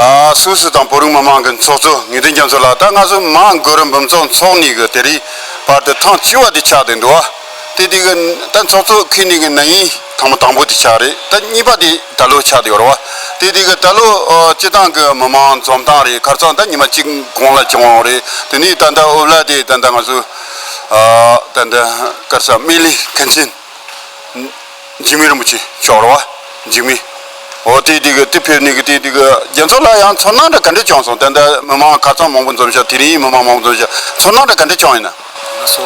ཨ་སུད་སི་དང་བོད་རིགས་མི་མང་གི་ཚོགས་གཙོ་ངེས་དོན་རྒྱ་མཚོ་ལགས། ད་ང་ཚོ་མ་གར་འབུམ་ཚོགས་འཚོགས་ནས་གི་དེ་རིང་བར་དུ་ཐེངས་བཅུ་པ་དེ་ཆགས་བསྡད་འདུག་བ། དེ་དུས་གི་ད་ཚོགས་གཙོ་འཁུར་ནས་གི་ན་ཡིན་ཐེངས་མ་དང་པོ་དེ་ཆགས་རེད། ད་གཉིས་པ་དེ་ད་ལོ་ཆགས་བསྡད་ཡོད་རེད་བ། དེ་དུས་གི་ད་ལོ་ཨ་སྤྱི་བཏང་གི་མི་མང་འཛོམས་སྟངས་རེད། ཁ་སང་ད་ཉི་མ་གཅིག་གོང་ལ་བྱུང་བ་རེད། དེ་ནས་ད་ལྟ་ཨོ་ལ་དེ་ད་ལྟ་ང་ཚོ་ཨ་ད་ལྟ་གར་ས་སྨན་གླིང་མཁན་ཆེན་འཇིགས་མེད་རིན་པོ་ཆེ་མཆོག་རེད་བ། འཇིགས་མེད། འོ་དེ་དུས་གི་དེ་ཕེབས་ནས་གི་དེ་དུས་གི་རྒྱ་མཚོ་ལ་ཡང་ཚོར་སྣང་འདྲ་ག་འདྲ་བྱུང་སོང་། ད་ལྟ་མི་མང་ཁ་སང་མང་པོ་འཛོམས་ཤག་དེ་རིང་མི་མང་མང་པོ་འཛོམས་ཤག་ཚོར་སྣང་འདྲ་ག་འདྲ་བྱུང་ཡིན་ན། ལགས་སོ།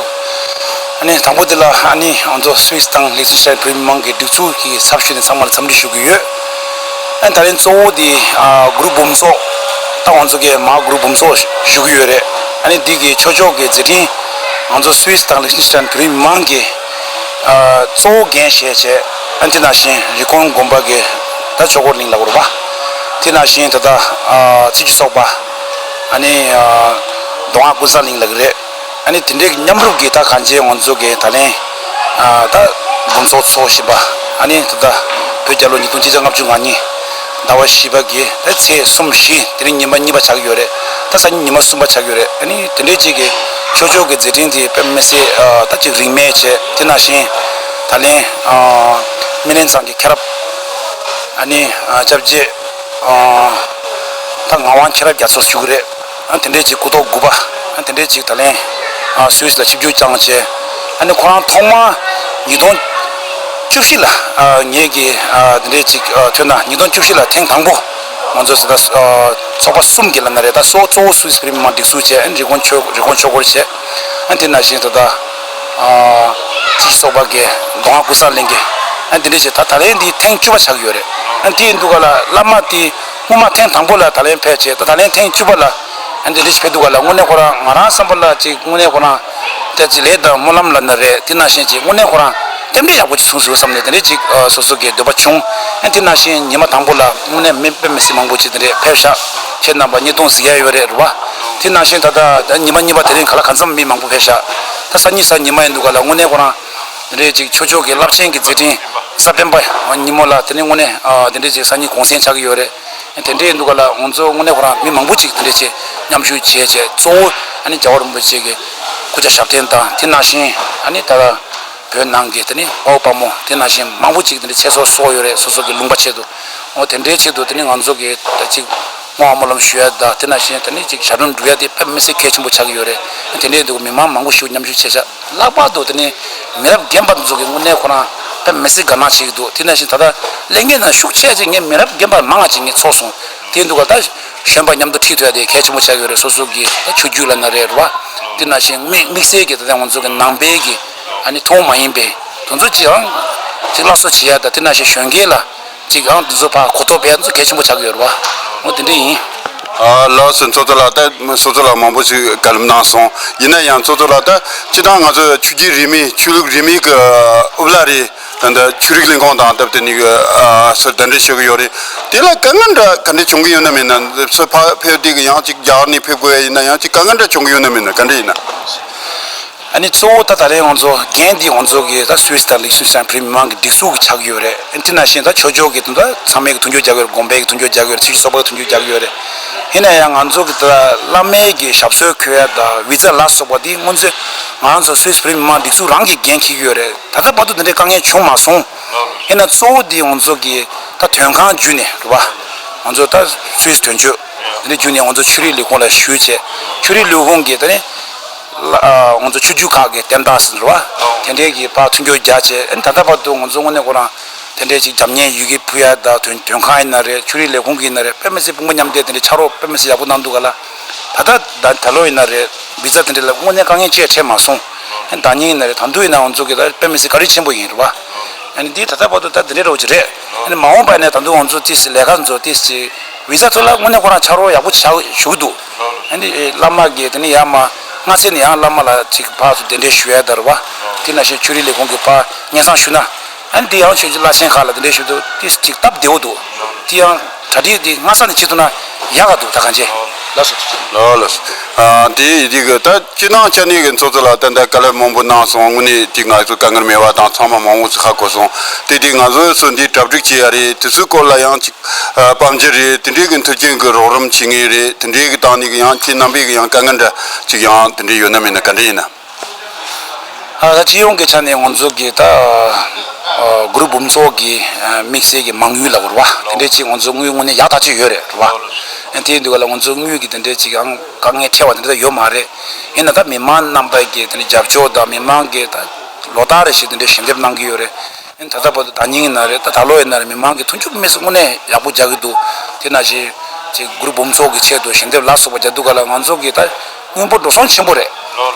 ཨ་ནི་དང་པོ་དེ་ལ་ཨ་ནི་ང་ཚོ་སུད་སི་དང་ལིག་ཏེན་ཤི་ཊེན་བོད་མི་མང་གི་སྒྲིག་འཛུགས་ཀྱི་ཚབ་ཞུས་ནས་ཚང་མ་ལ་འཚམས་འདྲི་ཞུ་གི་ཡོད། ཨ་ནི་ད་ལན་གཙོ་བོ་དེ་ཨ་གུ་རུ་འབུམ་ཚོགས་ད་ང་ཚོ་གི་མ་གུ་རུ་འབུམ་ཚོགས་ཞུ་གི་ཡོད་རེད། ཨ་ནི་འདི་གི་ཆོས་ཕྱོགས་ཀྱི་མཛད་འཕྲིན་ང་ཚོ་སུད་སི་དང་ལིག་ཏེན་ཤི་ཊེན་བོད་མི་མང་གི་ཨ་གཙོ་བོ་འགན་བཞེས་བྱས། ཨ་ནི་དེ་ནང་བཞིན་རི་ཀོན་དགོན་པ་གི་ད་ཆོས་འཁོར་གླིང་ལ་གུ་རུ་པ། དེ་ནང་བཞིན་ད་ལྟ་ཨ་ཚེས་བཅུ་ཚོགས་པ་ཨ་ནི་ཨ་མདོ་སྔགས་ཀུན་བཟང་གླིང་ལ་གི་རེད། ཨ་ནི་དེ་འདྲའི་མཉམ་རུབ་ཀྱིས་ད་གང་ཅི་ང་ཚོ་གི་ད་ལན་ཨ་ད་དགོན་ཚོགས་འཚོགས་བཞིན་པ། ཨ་ནི་ད་ལྟ་བོད་རྒྱལ་ལོ་ཉིས་སྟོང་གཅིག་བརྒྱ་ལྔ་བཅུ་ང་གཉིས་ཟླ་བ་བཞི་པ་གི་ད་ཚེས་གསུམ་བཞི་དེ་རིང་ཉིན་མ་གཉིས་པ་ཆགས་ཀྱི་ཡོད་རེད། ད་སང་ཉིན་ཉི་མ་གསུམ་པ་ཆགས་ཀྱི་ཡོད་རེད། ཨ་ནི་དེ་འདྲའི་ཅིག་གི་ཆོས་ཕྱོགས་ཀྱི་མཛད་འཕྲིན་དེ་དཔེ་མི་སྲིད་ཨ་ད་ཅིག་རིན་མེད་བྱས། དེ་ནང་བཞིན་ད་ལན་ཨ་སྨིན་ལེགས་མཛངས་ཀྱི་མཁན་རབས་ཨ་ནི་ཨ་སྐྱབས་རྗེ་ཨ་ད་ངག་དབང་མཁྱེན་རབ་རྒྱ་མཚོ་ཞུ་གི་རེད། ཨ་དེ་འདྲའི་ཅིག་སྐུ་ཐོག་དགུ་པ། ཨ་དེ་འདྲའི་ཅིག་ད་ལན་ཨ་སུད་སི་ལ་ཆིབས་བསྒྱུར་བསྐྱངས་བྱས། ཨ་ནི་ཁོ་རང་ཐོག་མ་ཉིས་སྟོང་བཅུ་བཞི་ལ་ཨ་ངེད་ཀྱིས་ཨ་དེ་འདྲའི་ཅིག་ཨ་ཐོན་ན་ཉིས་སྟོང་བཅུ་བཞི་ལ་ཐེངས་དང་པོ་ང་ཚོ་ཟེར་ད་ཨ་ཚོགས་པ་གསུམ་གྱི་ལ་ན་རེ་ད་གཙོ་གཙོ་བོ་སུད་སི་གི་རིམ་མ་སྒྲིག་འཛུགས་བྱས། ཨ་ནི་རི་ཀོན་ཆོས་རི་ཀོན་ཆོས་འཁོར་བྱས། ཨ་དེ་ནང་བཞིན་ད་ལྟ་ཨ་ཚེས་བཅུ་ཚོགས་པ་གི་མདོ་སྔགས་ཀུན་བཟང་གླིང་གི་ཨ་དེ་འདྲ་བྱས། ད་ད་ལན་འདི་ཐེངས་བཅུ་པ་ཆགས་ཀྱི་ཡོད་རེད། ཨ་དེ་ཡིན་དུས་ག་ལ་བླ་མ་དེ་ སྔོན་མ་ཐེངས་དང་པོ་ལ་ད་ལན་ཕེབས་བྱས། ད་ད་ལན་ཐེངས་བཅུ་པ་ལ་ཨ་འདི་འདྲ་ཞིག་ཕེབས་འདུག་ག་ལ། དངོས་གནས་ཁོ་རང་ང་རང་བསམ་པ་ལ་ཅིག་དངོས་གནས་ཁོ་རང་ད་ཅིག་ལས་དང་སྨོན་ལམ་ལབ་ན་རེད། དེ་ནང་བཞིན་ཅིག་དངོས་གནས་ཁོ་རང་སྐྱབས་འགྲོ་ཡག་པོ་ཅིག་གསུངས་སོང་བསམ་ནས་དེ་འདྲ་ཅིག་ཨ་སོ་སོ་གི་འདོད་པ་བྱུང་། ཨ་དེ་ནང་བཞིན་ཉི་མ་དང་པོ་ལ་དངོས་གནས་མི་དཔེ་མི་སྲིད་མང་པོ་ཅིག་དེ་འདྲ་ཕེབས་ཤག་ཁྱེད་རྣམ་པ་བརྙན་ཐུང་གཟིགས་ཡ་ཡོད་རེད་རེད་བ། དེ་ནང་བཞིན་ད་ལྟ་ད་ཉི་མ་གཉིས་པ་དེ་རིང་ག་ལ་གང་འཚམ་མི་མང་པོ་ཕེབས་ཤག་ད་སང་ཉིན་གཟའ་ཉི་མ་ཡིན་འདུག་ག་ལ། དངོས་གནས་ཁོ་རང་དེ་འདྲ་ཅིག་ཆོས་ཕྱོགས་ཀྱི་རླབས་ཆེན་གྱི་མཛད་འཕྲིན་གཟའ་སྤེན་པ་ཉིན་མོ་ལ་དེ་ནི་དངོས་གནས་ཨ་དེ་འདྲ་ཅིག་སང་ཉིན་གུང་སེང་ཆགས་ཀྱི་ཡོད་རེད། དེ་འདྲ་ཡིན་འདུག་ག་ལ། ང་ཚོ་དངོས་གནས་ཁོ་རང་མི་མང་པོ་ཅིག་དེ་འདྲ་བྱས་མཉམ་ཞུགས་བྱས་བྱས། གཙོ་བོ་ཨ་ནི་རྒྱལ་བ་རིན་པོ་ཆེ་གི་སྐུ་ཕྱྭ་ཞབས་བརྟན་དང་། དེ་ནང་བཞིན་ཨ་ནི་ད་ལྟ་བོད་ནང་གི་དེ་ནི་དཔའ་བོ་དཔའ་མོ་དེ་ནང་བཞིན་མང་པོ་ཅིག་དེ་འདྲ་ཚེ་སྲོག་གསོག་ཡོད་རེད། སོ་སོ་གི་ལུང་པ་ཆེད་དུ། འོ་དེ་འདྲའི་ཆེད་དུ་དེ་ནི་ང་ཚོ་གི་ད་ཅིག་བསྔོ་བ་སྨོན་ལམ་ཞུ་ཡ་དང་། དེ་ནང་བཞིན་དེ་ནི་ཅིག་ཞབས་བརྟན་སྒྲུབ་ཡ་དེ་དཔེ་མི་སྲིད་གལ་ཆེན་པོ་ཆགས་ཀྱི་ཡོད་རེད། དེ་འདྲའི་འདུག་མི་མང་མང་པོ་ཞིག་མཉམ་ཞུགས་བྱས་ཤག་ལྷག་པར་དུ་དེ་ནི་མི་རབས་རྒན་པ་ཚོ་གི་དངོས་གནས་ཁོ་རང་དཔེ་མི་སྲིད་དགའ་སྣང་བྱེད་ཀྱི་འདུག་དེ་ནང་བཞིན་ད་ལྟ་ལས་འགན་ནང་ཤུགས་ཆེ་ཅིག་ངས་མི་རབས་རྒན་པ་མང་ང་ཅིག་ངས་ཚོར་སོང་། དེ་འདུག་ག་ད་གཞོན་པ་མཉམ་དུ་ཁྲིད་ཐུབ་ཡ་དེ་གལ་ཆེན་པོ་ཆགས་ཀྱི་ཡོད་རེད། སོ་སོ་གི་ད་ཆོས་བརྒྱུད་ལབ་ན་རེད་རེད་བ། དེ་ནང་བཞིན་དམིགས་དམིགས་བསལ་གྱི་ད་ལྟ་ང་ཚོ་གི་ནང་པའི་གི་ཨ་ནི་ཐུན་མོང་མ་ཡིན་པའི་དེ་ཚོ་ཅིག་ཨང་ཅིག་སླར་གསོ་བྱེད་ཡ་དང་། དེ་ནང་བཞིན་གཞོན་སྐྱེས་ལ་ཅིག་ཨང་དེ་ཚོ་ཕར་གོ་རྟོགས་སྤེལ་ཡ་དེ་ཚོ་གལ་ཆེན་པོ་ཆགས་ཀྱི་ཡོད་རེད་བ། འོ་དེ་འདྲ་ཡིན། ཨ་ལགས་སོ། ཚོགས་གཙོ་ལགས། ད་ཚོགས་གཙོ་ལགས་མང་པོ་ཞིག་བཀའ་སློབ་གནང་སོང་། ཡིན་ན་ཡང་ཚོགས་གཙོ་ལགས། ད་སྤྱིར་བཏང་ང་ཚོ་ཆོས་བརྒྱུད་རིས་མེད་ཆོས་ལུགས་རིས་མེད་ཀྱི་དབུ་བླ་རེད། ད་ལྟ་ཆོས་རིག་ལས་ཁུངས་དང་སྟབས་བསྟུན་ནས་ཨ་སོར་གདན་འདྲེན་ཞུ་གི་ཡོད་རེད། དེ་ལ་དཀའ་ངལ་འདྲ་ག་འདྲ་བྱུང་གི་ཡོད་ན་མེད་ན། སོ་ཕ་ཕེབས་དུས་ཀྱི་ཡང་ཅིག་རྒྱ་གར་ནས་ཕེབས་དགོས་ཡ་ཡིན་ན་ཡང་ཅིག་དཀའ་ངལ་འདྲ་བྱུང་གི་ཡོད་ན་མེད་ན། ག་འདྲ་ཡིན་ན། ཨ་ནི་གཙོ་བོ་ད་ད་རེས་ང་ཚོ་འགན་འདི་ང་ཚོ་གི་ད་སུད་སི་དང་ལིག་ཤུན་སི་ཊན་བོད་མི་མང་གི་སྒྲིག་འཛུགས་ཀྱི་ཆགས་ཀྱི་ཡོད་རེད། དེ་ནང་བཞིན་ད་ཆོས་ཕྱོགས་ཀྱི་དོན་དག་ཚང་མས་ཀྱི་མཐུན་འགྱུར་རྒྱག་གི་ཡོད་རེད། དགོན་པའི་གི་མཐུན་འགྱུར་རྒྱག་གི་ཡོད་རེད། ཆོས་ཀྱི་གསོལ་བ་གི་མཐུན་འགྱུར་རྒྱག་གི་ཡོད་རེད། ཡིན་ན་ཡང་ང་ཚོ་གི་ད་བླ་མའི་གི་ཞབས་སོར་འཁོད་ཡ་དང་བི་ཛ་ལ་སོགས་པ་འདི་སྔོན་ཚོད་ང་རང་ཚོ་སུད་སི་བོད་མི་མང་སྒྲིག་འཛུགས་རང་གིས་འགན་འཁྱེར་གྱི་ཡོད་རེད། ད་ལྟ་བར་དུ་འདི་འདྲའི་དཀའ་ངལ་བྱུང་མ་སོང་། ཡིན་ན་གཙོ་བོ་འདི་ང་ཚོ་གི་ད་དོན་ཁང་བརྒྱུད་ནས་རེད་བ། ང་ཚོ་ད་སུད་སི་དོན་གཅོད་འདི་འདྲ་བརྒྱུད་ནས་ང་ཚོ་ཆོས་རིག་ལས་ཁུངས་ལ་ཞུས་བྱས། ཆོས་རིག་ལས་ཁུངས་ཀྱིས་ད་ནི་ལ་ཨ་ང་ཚོ་ཆོས་བརྒྱུད་ཁག་གི་དོན་དག་ཟེར་བ་དེ་འདྲའི་གི་ཕར་མཐུན་འགྱུར་རྒྱག་བྱས། ཨ་ནི་ད་ལྟ་བར་དུ་ང་ཚོ་དངོས་གནས་ཁོ་རང་དེ་འདྲའི་ཅིག་རྒྱབ་གཉེར་ཡི་གེ་ཕུལ་ཡ་དང་། དོན་དོན་ཁང་ཡིན་ན་རེད། ཆོས་རིག་ལས་ཁུངས་ཀྱི་ཡིན་ན་རེད། དཔེ་མི་སྲིད་དཔུང་པ་མཉམ་འབྲེལ་དེ་འདྲའི་ཕྱག་རོགས་དཔེ་མི་སྲིད་ཡག་པོ་གནང་འདུག་ག་ལ། ད་ལྟ་ད་ད་ལོ་ཡིན་ན་རེད། བི་ཛ་དེ་འདྲ་ལ་དངོས་གནས་དཀའ་ངལ་ཅི་ཡང་འཕྲད་མ་སོང་། ཨ་ནི་ཟླ་ཉིན་ཡིན་ན་རེད། ད་དུང་ཡིན་ན་ང་ཚོ་གི་ད་དཔེ་མི་སྲིད་བཀའ་དྲིན་ཆེན་པོ་ཡིན་རེད་བ། ཨ་ནི་འདི་ད་ལྟ་བར་དུ་ད་འདི་འདྲའི་འདྲ་བོ་ཅིག་རེད། ཨ་ནི་མ་འོངས་པ་ནས་ད་དུང་ང་ཚོ་ཏིས་ལས་ཀ་ཚོ་ཏིས་ཅིག་བི་ཛ་ཐོག་ལ་དངོས་གནས་ཁོ་རང་ཕྱག་རོགས་ཡག་པོ་ཆགས་ཞུ་གི་འདུག་ཨ་ནི་བླ་མ་གིས་དེ་ནས་ཡར་མར་སྔ་ཚེ་ནས་ཡང་བླ་མ་ལ་ཅིག་ཕར་ཚུར་གདན་འདྲེན་ཞུ་ཡ་ད་རེད་བ། དེ་ནང་བཞིན་ཆོས་རིག་ལས་ཁུངས་ཀྱིས་ཕར་སྙན་སེང་ཞུ་ན། ཨ་ནི་དེ་ཡང་ཆོས་བརྒྱུད་བླ་ཆེན་ཁག་ལ་དེ་འདྲས་ཞུ་དུས་དེ་ཅིག་སྟབས་བདེ་བོ་འདུག་དེ་ཡང་གྲ་སྒྲིག་དེ་སྔ་ས་ནས་བྱེད་ཐུབ་ན་ཡག་ག་འདུག་ད་གང་བྱེད། ལགས་སོ། ལགས་ལགས་སོ། ཨ་དེ་ཡི་དེ་གི་ད་སྤྱིར་བཏང་ཅ་ནེ་གི་ཚོགས་གཙོ་ལགས་ད་ལྟ་བཀའ་སློབ་མང་པོ་གནང་སོང་། དངོས་གནས་དེ་ང་ཚོ་དཀའ་ངལ་མེད་པ་དང་ཚང་མ་མང་པོ་ཞིག་ཧ་གོ་སོང་། དེ་དེ་ང་ཚོ་ཚོ་འདི་གྲ་སྒྲིག་བྱེད་ཡ་རེད། དེ་ཚོའི་སྐོར་ལ་ཡང་ཅིག་ཨ་དཔལ་འབྱོར་རེད། དེ་འདྲའི་གི་མཐུན་རྐྱེན་གི་རོགས་རམ་བྱེད་མཁན་རེད། དེ་འདྲའི་གི་སྟེང་ནས་གི་ཡང་ཁྱེད་རྣམ་པས་གི་ཡང་དཀའ་ངལ་འདྲ་ཅིག་ཡང་དེ་འདྲའི་ཡོད་ན་མེད་ན་ག་འདྲ་ཡིན་ན། ཨ་ད་སྤྱི་ཡོངས་ཀྱི་ཆ་ནས་ང་ཚོ་གི་ད་ཨ་གུ་རུ་འབུམ་ཚོགས་ཀྱི་ཨ་དམིགས་བསལ་གྱི་མ་དངུལ་ལབ་དགོས་རེད་བ། དེ་འདྲའི་ཅིག་ང་ཚོ་དངུལ་དངོས་གནས་ཡག་ཐག་ཆོད་ཡོད་རེད་རེད་བ། ཨ་དེ་ཡིན་དུས་ག་ལ་ང་ཚོ་དངུལ་གྱི་དེ་འདྲའི་ཅིག་ཡང་དཀའ་ངལ་འཕྲད་པ་དེ་འདྲ་ཡོད་མ་རེད། ཡིན་ན་ད་མི་མང་རྣམ་པ་གི་དེ་འདྲའི་རྒྱབ་སྐྱོར་དང་། མི་མང་གི་ད་ལོ་ལྟར་རེ་བཞིན་དེ་འདྲའི་ཞལ་འདེབས་གནང་གི་ཡོད་རེད། ཨ་ནི་ད་ལྟ་བར་དུ་ཟླ་ཉིན་ཡིན་ན་རེད། ད་ད་ལོ་ཡིན་ན་རེད། མི་མང་གི་མཐུན་འགྱུར་དམིགས་བསལ་དངོས་གནས་ཡག་པོ་རྒྱག་གི་འདུག་དེ་ནང་བཞིན་ཅིག་གུ་རུ་འབུམ་ཚོགས་ཀྱི་ཆེད་དུ་ཞལ་འདེབས་ལ་སོགས་པ་རྒྱག་འདུག་ག་ལ། ང་ཚོ་གི་ད་དངོས་པོ་འགྲོ་སོང་ཆེན་པོ་རེད།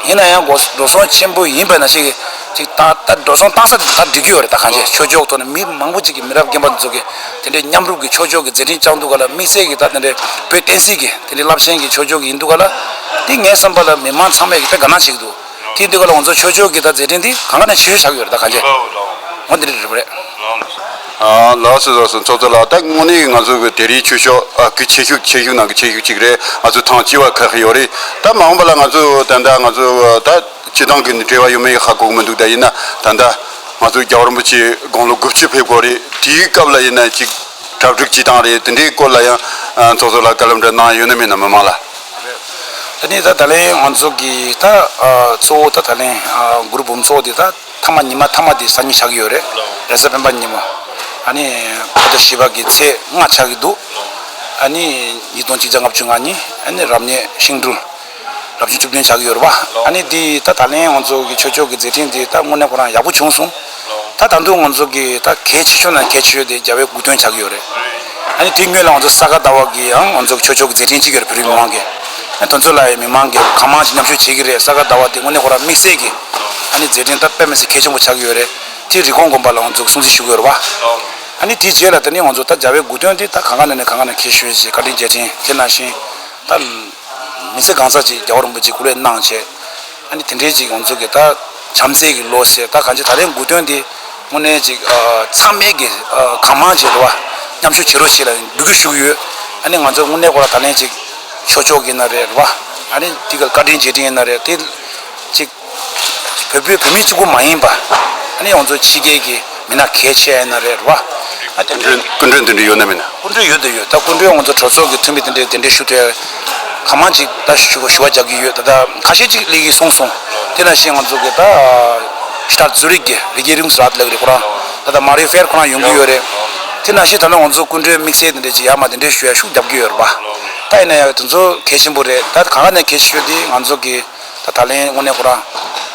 ཡིན་ན་ཡང་འགྲོ་སོང་ཆེན་པོ་ཡིན་པ་ནང་བཞིན་ཅིག་ད་ད་འགྲོ་སོང་བཏང་ས་དེ་ད་འགྲིག་གི་ཡོད་རེད། ད་གང་ཅི་ཆོས་ཕྱོགས་ཐོག་ནས་མི་མང་པོ་ཅིག་གི་མི་རབས་རྒན་པ་ཚོ་གི་དེ་འདྲའི་མཉམ་རུབ་ཀྱི་ཆོས་ཕྱོགས་ཀྱི་མཛད་འཕྲིན་བསྐྱངས་འདུག་ག་ལ། དམིགས་བསལ་གྱི་ད་དེ་འདྲའི་བོད་བསྟན་སྲིད་ཀྱི་དེ་འདྲའི་རླབས་ཆེན་གྱི་ཆོས་ཕྱོགས་ཀྱི་ཡིན་འདུག་ག་ལ། དེ་ངའི་བསམ་པ་ལ་མི་མང་ཚང་མས་ཀྱི་དཔེ་དགའ་སྣང་བྱེད་ཀྱི་འདུག་དེ་འདི་ག་ལ་ང་ཚོ་ཆོས་ཕྱོགས་ཀྱི་ད་མཛད་འཕྲིན་འདི་གང་ག་ནས་ཆེ་ཤོས་ཆགས་ཀྱི་ཡོད་རེད། ད་གང་བྱས། འོ་འདི་འདྲ་རེད་པ་རེད། ཨ་ལགས་སོ་ལགས་སོ། ཚོགས་གཙོ་ལགས། ད་དངོས་གནས་ང་ཚོ་གི་དེ་རིང་ཆོས་ཕྱོགས་ཨ་གི་ཆེ་ཤོས་ཆེ་ཤོས་ནང་གི་ཆེ་ཤོས་གཅིག་རེད། ང་ཚོ་ཐེངས་གཅིག་པ་ཁག་ཡོད་རེད། ད་མ་འོངས་པ་ལ་ང་ཚོ་ད་ལྟ་ང་ཚོ་ད་སྤྱི་བཏང་གི་འབྲེལ་བ་ཡོད་མེད་ཧ་གོ་གི་མི་འདུག་ད་ཡིན་ན་ད་ལྟ་ང་ཚོ་རྒྱལ་བ་རིན་པོ་ཆེ་དགུང་ལོ་དགུ་བཅུ་ཕེབས་སྐོར་རེད། དེའི་སྐབས་ལ་ཡིན་ན་ཅིག་གྲ་སྒྲིག་བྱེད་སྟངས་རེད། དེ་འདྲའི་སྐོར་ལ་ཡང་ཨ་ཚོགས་གཙོ་ལགས་བཀའ་སློབ་འདྲ་གནང་ཡོད་ན་མེད་ན་མི་མང་ལ། ད་ནི་ད་ད་ལན་ང་ཚོ་གི་ད་ཨ་གཙོ་བོ་ད་ད་ལན་ཨ་གུ་རུ་འབུམ་ཚོགས་འདི་ད་མཐའ་མ་ཉི་མ་མཐའ་མ་འདི་སང་ཉིན་ཆགས་ཀྱི་ཡོད་རེད། རེས་གཟའ་སྤེན་པ་ཉིན་མོ། ཨ་ནི་བོད་ཟླ་བཞི་པ་གི་ཚེས་ལྔ་ཆགས་ཀྱི་འདུག་ཨ་ནི་ཉིས་སྟོང་གཅིག་བརྒྱ་ལྔ་བཅུ་ང་གཉིས། ཨ་ནི་རབ་གནས་ཤིང་འབྲུག་རབ་བྱུང་བཅུ་བདུན་ཆགས་ཀྱི་ཡོད་རེད་བ། ཨ་ནི་འདི་ད་ད་ལན་ང་ཚོ་གི་ཆོས་ཕྱོགས་ཀྱི་མཛད་འཕྲིན་འདི་ད་དངོས་གནས་ཁོ་རང་ཡག་པོ་བྱུང་སོང་། ད་ད་དུང་ང་ཚོ་གི་ད་གལ་ཆེ་ཤོས་ནང་གལ་ཆེ་ཤོས་དེ་རྒྱལ་བའི་སྐུ་སྟོན་ཆགས་ཀྱི་ཡོད་རེད། ཨ་ནི་དེ་སྔོན་ལ་ང་ཚོ་ས་ག་ཟླ་བ་གི་ཡང་ང་ཚོ་གི་ཆོས་ཕྱོགས་ཀྱི་མཛད་འཕྲིན་གཅིག་ཡོད་རེད། བོད་རིགས་མི་མང་གི། ཨ་དེ་ཚོ་ལ་ཡང་མི་མང་གི་གང་མང་ཞིག་མཉམ་ཞུགས་བྱེད་ཀྱི་རེད། ས་ག་ཟླ་བ་དེ་དངོས་གནས་ཁོ་རང་དམིགས་བསལ་གྱི་ཨ་ནི་མཛད་འཕྲིན་ད་དཔེ་མི་སྲིད་གལ་ཆེན་པོ་ཆགས་ཀྱི་ཡོད་རེད། དེ་རི་ཀོན་དགོན་པ་ལ་ང་ཚོ་གི་སྲུང་བརྩི་ཞུ་གི་ཡོད་རེད་བ། ཨ་ནི་དེའི་རྗེས་ལ་དེ་ནི་ང་ཚོ་ད་རྒྱལ་བའི་དགུང་སྟོན་དེ་ད་གང་ག་ནས་ནས་གང་ག་ནས་འཁེལ་ཤོས་ཞེས་བཀའ་དྲིན་རྗེས་དྲན་དེ་ནང་བཞིན་ད་མི་ཚེ་གང་ཟག་ཅིག་རྒྱལ་བ་རིན་པོ་ཆེ་སྐུ་ལས་གནང་བྱས། ཨ་ནི་དེ་འདྲའི་ཅིག་ང་ཚོ་གི་ད་བྱམས་བརྩེ་གི་ལོ་ཟེར་ད་གང་ཅི་ད་ལན་དགུང་སྟོན་དེ་དངོས་གནས་ཅིག་ཚང་མས་གི་གང་མང་ཅིག་རེད་བ། མཉམ་ཞུགས་བྱེད་རོགས་བྱེད་ལ་འབོད་སྐུལ་ཞུ་གི་ཡོད། ཨ་ནི་ང་ཚོ་དངོས་གནས་ཁོ་ར་ད་ལན་ཅིག་ཆོས་ཕྱོགས་ཀྱི་ན་རེད་བ། ཨ་ནི་དེ་ག་བཀའ་དྲིན་རྗེས་དྲན་ཡིན་ན་རེད་དེ་ཅིག་བོད་པའི་བོད་མི་གཅིག་པུ་མ་ཡིན་པ། ཨ་ནི་ང་ཚོ་ཕྱི་རྒྱལ་གྱི་མི་སྣ་གལ་ཆེ་ཡིན་ན་རེད་བ། ཨ་དེ་འདྲའི་སྐུ་མགྲོན་དེ་འདྲ་ཡོད་ན་མིན་ན། སྐུ་མགྲོན་ཡོད་དེ་ཡོད། ད་སྐུ་མགྲོན་ང་ཚོ་གྲོས་ཚོགས་ཀྱི་འཐུས་མི་དེ་འདྲའི་དེ་འདྲའི་ཞུ་དེ་གང་མང་ཅིག་ད་ཞུ་ཞུ་བ་རྒྱག་གི་ཡོད། ད་ད་ཁ་ཤས་ཅིག་སླེབས་ཀྱི་སོང་སོང་། དེ་ནང་བཞིན་ང་ཚོ་གི་ད་ཤི་ཐར་ཛུ་རིག་གི་རི་གེ་རིང་སི་རཱད་ལགས་རེད་ཁོ་རང་། ད་ད་མ་རི་ཧྥེར་ཁོ་རང་ཡོང་གི་ཡོད་རེད། དེ་ནང་བཞིན་ད་ནང་ང་ཚོ་སྐུ་མགྲོན་དམིགས་བསལ་དེ་འདྲའི་ཅིག་ཡར་མར་དེ་འདྲའི་ཞུ་ཡ་ཤུགས་རྒྱབ་ཀྱི་ཡོད་རེད་པ། ད་ཡིན་ན་ཡང་དེ་ཚོ་གལ་ཆེན་པོ་རེད། ད་གང་ག་ནས་གལ་ཆེ་ཤོས་དེ་ང་ཚོ་གི་ད་ད་ལན་དངོས་གནས་ཁོ་རང་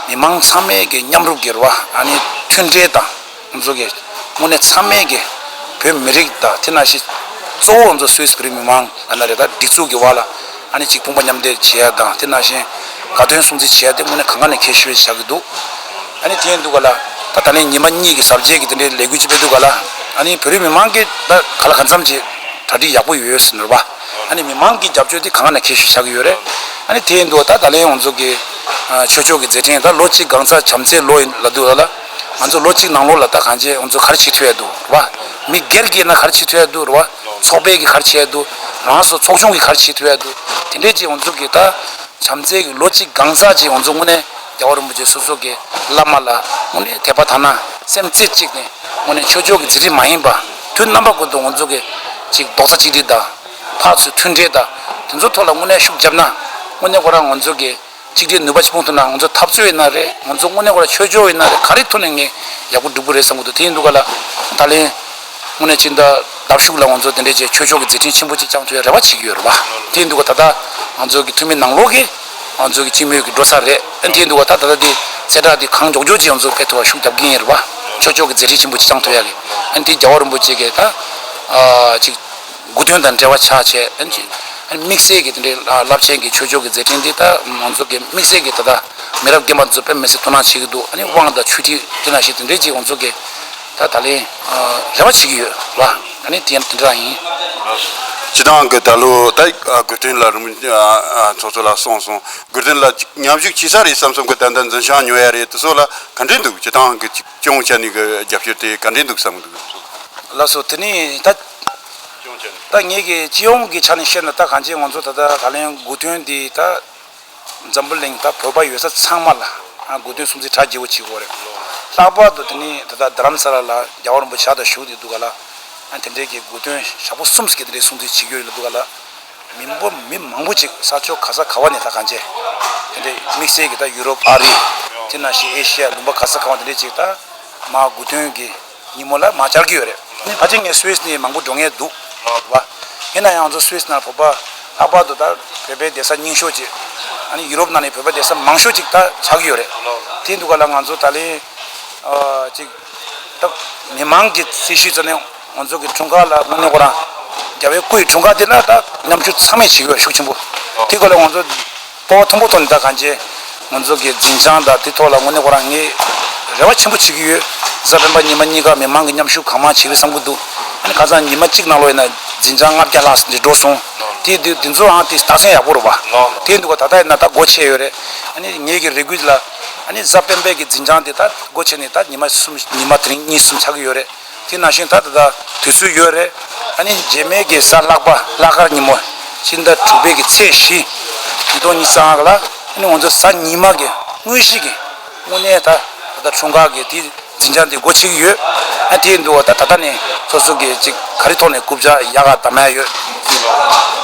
མི་མང་ཚང་མས་གི་མཉམ་རུབ་ཀྱི་རེད་བ། ཨ་ནི་མཐུན་སྒྲིལ་དང་ང་ཚོ་གི་དངོས་གནས་ཚང་མས་གི་བོད་མི་རིགས་དང་དེ་ནང་བཞིན་གཙོ་བོ་ང་ཚོ་སུད་སི་གི་རིགས་མི་མང་ཨ་ན་རེད། ད་སྒྲིག་འཛུགས་ཀྱི་བར་ལ་ཨ་ནི་གཅིག་དཔུང་པ་མཉམ་འདེགས་བྱེད་ཡ་དང་དེ་ནང་བཞིན་དགའ་སྟོན་སྲུང་བརྩི་བྱེད་ཡ་དེ་དངོས་གནས་གང་ག་ནས་གལ་ཆེ་ཤོས་ཆགས་ཀྱི་འདུག་ཨ་ནི་དེ་ཡིན་དུས་ག་ལ་ད་ད་ལན་ཉི་མ་གཉིས་ཀྱི་གཟབ་རྒྱས་ཀྱི་དེ་འདྲའི་ལས་འགུལ་ཅིག་སྤེལ་དུས་ག་ལ་ཨ་ནི་བོད་རིགས་མི་མང་གི་ད་ག་ལ་གང་འཚམ་ཅིག་གྲ་སྒྲིག་ཡག་པོ་ཡོད་ཟེར་ནོར་བ། ཨ་ནི་མི་མང་གི་རྒྱབ་སྐྱོར་དེ་གང་ག་ནས་གལ་ཆེ་ཤོས་ཆགས་ཀྱི་ཡོད་རེད། ཨ་ནི་དེ་ཡིན་དུས་ད་ད་ལན་ང་ཚོ་གི་ཨ་ཆོས་ཕྱོགས་ཀྱི་མཛད་འཕྲིན་ད་ལོ་གཅིག་གང་ཚ་བྱམས་བརྩེའི་ལོ་ཡིན་ལབ་དུས་ལ་ང་ཚོ་ལོ་གཅིག་ནང་ལོགས་ལ་ད་གང་ཅི་ང་ཚོ་ག་རེ་བྱེད་ཐུབ་ཡ་འདུག་རེད་བ། མི་སྒེར་གྱིས་ན་ག་རེ་བྱེད་ཐུབ་ཡ་འདུག་རེད་བ། ཚོགས་པས་ཀྱིས་ག་རེ་བྱེད་ཡ་འདུག་རང་སོ་ཚོགས་ཆུང་གིས་ག་རེ་བྱེད་ཐུབ་ཡ་འདུག་དེ་འདྲས་ཅིག་ང་ཚོ་གི་ད་བྱམས་བརྩེ་གི་ལོ་གཅིག་གང་ཚ་ཅིག་ང་ཚོ་དངོས་གནས་རྒྱལ་བ་རིན་པོ་ཆེ་སོ་སོ་གི་བླ་མ་ལ་དངོས་གནས་དད་པ་དང་ན་སེམས་རྩེ་གཅིག་ནས་དངོས་གནས་ཆོས་ཕྱོགས་ཀྱི་མཛད་འཕྲིན་མ་ཡིན་པ་དུས་རྣམ་པ་ཀུན་ཏུ་ང་ཚོ་གི་ཅིག་རྡོག་རྩ་གཅིག་སྒྲིལ་དང་། ཕར་ཚུར་མཐུན་སྒྲིལ་དང་དེ་ཚོ་ཐོག་ལ་དངོས་གནས་ཤུགས་བརྒྱབ་ན་དངོས་གནས་ཁོ་རང་ང་ཚོ་གི་གཅིག་སྒྲིལ་ནུས་པ་ཆེ་སྤུངས་ཐུབ་ན་ང་ཚོ་འཐབ་རྩོད་ཡིན་ན་རེད། ང་ཚོ་དངོས་གནས་ཁོ་རང་ཆོས་ཕྱོགས་ཡིན་ན་རེད། ག་རེ་ཐོག་ནས་ངས་ཡག་པོ་འགྲུབ་ཀྱི་རེད་བསམ་གྱི་འདུག་དེ་ཡིན་དུས་ག་ལ་ད་ལན་དངོས་གནས་ཕྱི་ཟླ་ཟླ་གཞུག་ལ་ང་ཚོ་དེ་འདྲའི་ཆོས་ཕྱོགས་ཀྱི་མཛད་འཕྲིན་ཆེན་པོ་ཅིག་བསྐྱངས་ཐུབ་ཡ་རེ་བ་བྱེད་ཀྱི་ཡོད་རེད་བ། དེ་ཡིན་དུས་ག་ད་ལྟ་ང་ཚོ་གི་འཐུས་མི་ནང་ལོགས་ཀྱི་ང་ཚོ་གི་སྤྱི་མོས་ཀྱི་འགྲོ་ས་རེད། དེ་ཡིན་དུས་ག་ད་ད་ལྟ་དེ་གསལ་བསྒྲགས་དེ་གང་མགྱོགས་མགྱོགས་ཅིག་ང་ཚོ་སྤེལ་ཐུབ་པ་ཤུགས་རྒྱབ་ཀྱི་ཡིན་རེད་བ། ཆོས་ཕྱོགས་ཀྱི་མཛད་འཕྲིན་ཆེན་པོ་ཅིག་བསྐྱངས་ཐུབ་ཡ་གི་ཨ་ནི་དེ་རྒྱལ་བ་རིན་པོ་ཆེ་གི་ད་ཅིག་དགུང་སྟོན་དང་འབྲེལ་བ་ཆགས་བྱས་ཨ་ནི་ཅིག་ཨ་ནི་དམིགས་བསལ་གྱི་དེ་འདྲའི་རླབས་ཆེན་གྱི་ཆོས་ཕྱོགས་ཀྱི་མཛད་འཕྲིན་འདི་ད་ང་ཚོ་གི་དམིགས་བསལ་གྱི་ད་ལྟ་མི་རབས་རྒན་པ་ཚོ་དཔེ་མི་སྲིད་དོ་སྣང་བྱེད་ཀྱི་འདུག་ཨ་ནི་དབང་དང་ཆོས་ཁྲིད་དེ་ནང་བཞིན་དེ་འདྲའི་ཅིག་ང་ཚོ་གི་ད་ད་ལན་རེ་བ་བྱེད་ཀྱི་ཡོད་ལ། ཨ་ནི་དེ་ཡང་དེ་འདྲ་ཡིན། སྤྱི་བཏང་གི་ད་ལོ་ད་དགུང་སྟོན་ལ་རིང་མོ་ཚོ་ཚོ་ལ་སོང་སོང་དགུང་སྟོན་ལ་མཉམ་ཞུགས་བྱེད་ས་རེད་བསམ་བསམ་གི་ད་ལྟ་འཛིན་བྱང་ཉོ་ཡ་རེད། དེ་ཚོ་ལ་ག་འདྲས་འདུག་སྤྱི་བཏང་གི་སྤྱི་ཡོངས་ཆ་ནས་གི་རྒྱབ་སྐྱོར་དེ་ག་འདྲས་འདུག་བསམ་གི་འདུག་ལགས་སོ། དེ་ནི་ད་ད་ངེད་ཀྱི་སྤྱི་ཡོངས་ཀྱི་ཆ་ནས་བཤད་ན་ད་གང་ཅི་ང་ཚོ་ད་ལྟ་ད་ལན་དགུང་སྟོན་འདི་ད་འཛམ་བུ་གླིང་ད་བོད་པ་ཡོད་ས་ཚང་མ་ལ་ཨ་དགུང་སྟོན་སྲུང་བརྩི་གྲ་རྒྱས་པོ་བྱེད་དགོས་རེད། ལྷག་པར་དུ་དེ་ནི་ད་ལྟ་རྡ་རམ་ས་ལ་ལ་རྒྱལ་བ་རིན་པོ་ཆེ་ཕྱག་དང་བཞུགས་བསྡད་འདུག་ག་ལ། ཨ་དེ་འདྲའི་གི་དགུང་སྟོན་ཞག་པོ་གསུམ་ཟེར་གི་དེ་འདྲའི་སྲུང་བརྩི་བྱེད་རྒྱུ་ཡོད་ལ་འདུག་ག་ལ། མི་འབོར་མི་མང་པོ་ཅིག་ས་ཕྱོགས་ག་ས་ག་བ་ནས་ད་གང་ཅི། དེ་འདྲའི་དམིགས་བསལ་གྱི་ད་ཡུ་རོབ་ཨ་རི། དེ་ནང་བཞིན་ཨེ་ཤི་ཡ་ལུང་པ་ག་ས་ག་བ་དེ་འདྲའི་ཅིག་ད་མར་དགུང་སྟོན་གྱི་ཉིན་མོ་ལ་མར་བཅར་གྱི་ཡོད་རེད། ཨ་ནི་ཕལ་ཆེར་ངས་སུད་སི་ནས་མང་པོ་འགྲོ་མཁན་འདུག་བ། ཡིན་ན་ཡང་ང་ཚོ་སུད་སི་ནང་བོད་པ་ལྷག་པར་དུ་ད་བོད་པའི་བསྡད་ས་རྙིང་ཤོས་ཅིག་ཨ་ནི་ཡུ་རོབ་ནང་ནས་བོད་པ་བསྡད་ས་མང་ཤོས་ཅིག་ད་ཆགས་ཀྱི་ཡོད་རེད། དེ་འདུག་ག་ལ་ང་ཚོ་ད་ལན་ཨ་ཅིག་ད་མི་མང་གི་སྲི་ཞུ་ཙམ་ནས་ང་ཚོ་གི་འཁྲུངས་སྐར་ལ་དངོས་གནས་ཁོ་རང་རྒྱལ་བའི་སྐུ་ཡི་འཁྲུངས་སྐར་དེ་ལ་ད་མཉམ་ཞུགས་ཚང་མས་བྱེད་ཀྱི་ཡོད་ཤུགས་ཆེན་པོ། དེ་སྐོར་ལ་ང་ཚོ་སྤོབས་པ་མཐོན་པོ་ཐོག་ནས་ད་གང་ཅི་ང་ཚོ་གི་འཛིན་བྱང་དང་དེ་ཐོག་ལ་དངོས་གནས་ཁོ་རང་ངས་རེ་བ་ཆེན་པོ་བྱེད་ཀྱི་ཡོད། གཟའ་སྤེན་པ་ཉི་མ་གཉིས་ཀ་མི་མང་གི་མཉམ་ཞུགས་གང་མང་བྱེད་ཀྱི་བསམ་གྱི་འདུག་ཨ་ནི་ཁ་སང་ཉི་མ་གཅིག་ནང་ལོགས་ཡིན་ན་འཛིན་བྱང་ལྔ་བརྒྱ་ལྷག་ཙམ་ཅིག་འགྲོ་སོང་། དེ་དེ་དེ་ཚོ་ཨང་དེ་རྟགས་མཚན་ཡག་པོ་རེད་པ། དེ་འདུག་ག་ད་ལྟ་ཡིན་ན་ད་སྒོ་ཕྱེ་ཡོད་རེད། ཨ་ནི་ངེད་ཀྱི་རེ་སྐུལ་ལ་ཨ་ནི་གཟའ་སྤེན་པའི་གི་འཛིན་བྱང་དེ་ད་སྒོ་ཕྱེ་ནས་ད་ཉི་མ་གསུམ་ཉི་མ་དེ་རིང་གཉིས་གསུམ་ཆགས་ཀྱི་ཡོད་རེད། དེ་ནང་བཞིན་ད་ད་ད་དུས་ཚོད་ཡོད་རེད། ཨ་ནི་རྗེས་མའི་གི་གཟའ་ལྷག་པ་ལྷག་དཀར་ཉིན་མོ་ཕྱི་ཟླ་དྲུག་པའི་གི་ཚེས་བཞི་ཉིས་སྟོང་ཉི་ཤུ་རྩ་ལྔ་ལ་ཨ་ནི་ང་ཚོ་གཟའ་ཉི་མ་གི་དངོས་གཞི་གི་དངོས་གནས་ད་ད་ད་འཁྲུངས་སྐར་གི་དེ་འཛིན་བྱང་དེ་སྒོ་ཕྱེ་གི་ཡོད། ཨ་དེ་འདུག་བ་ད་ད་ལྟ་ནས་སོ་སོ་གི་ཅིག་ག་རེ་ཐོག་ནས་རྐུབ་བཀྱག་ཡག་ག་བསྡམ་ཡ་ཡོད།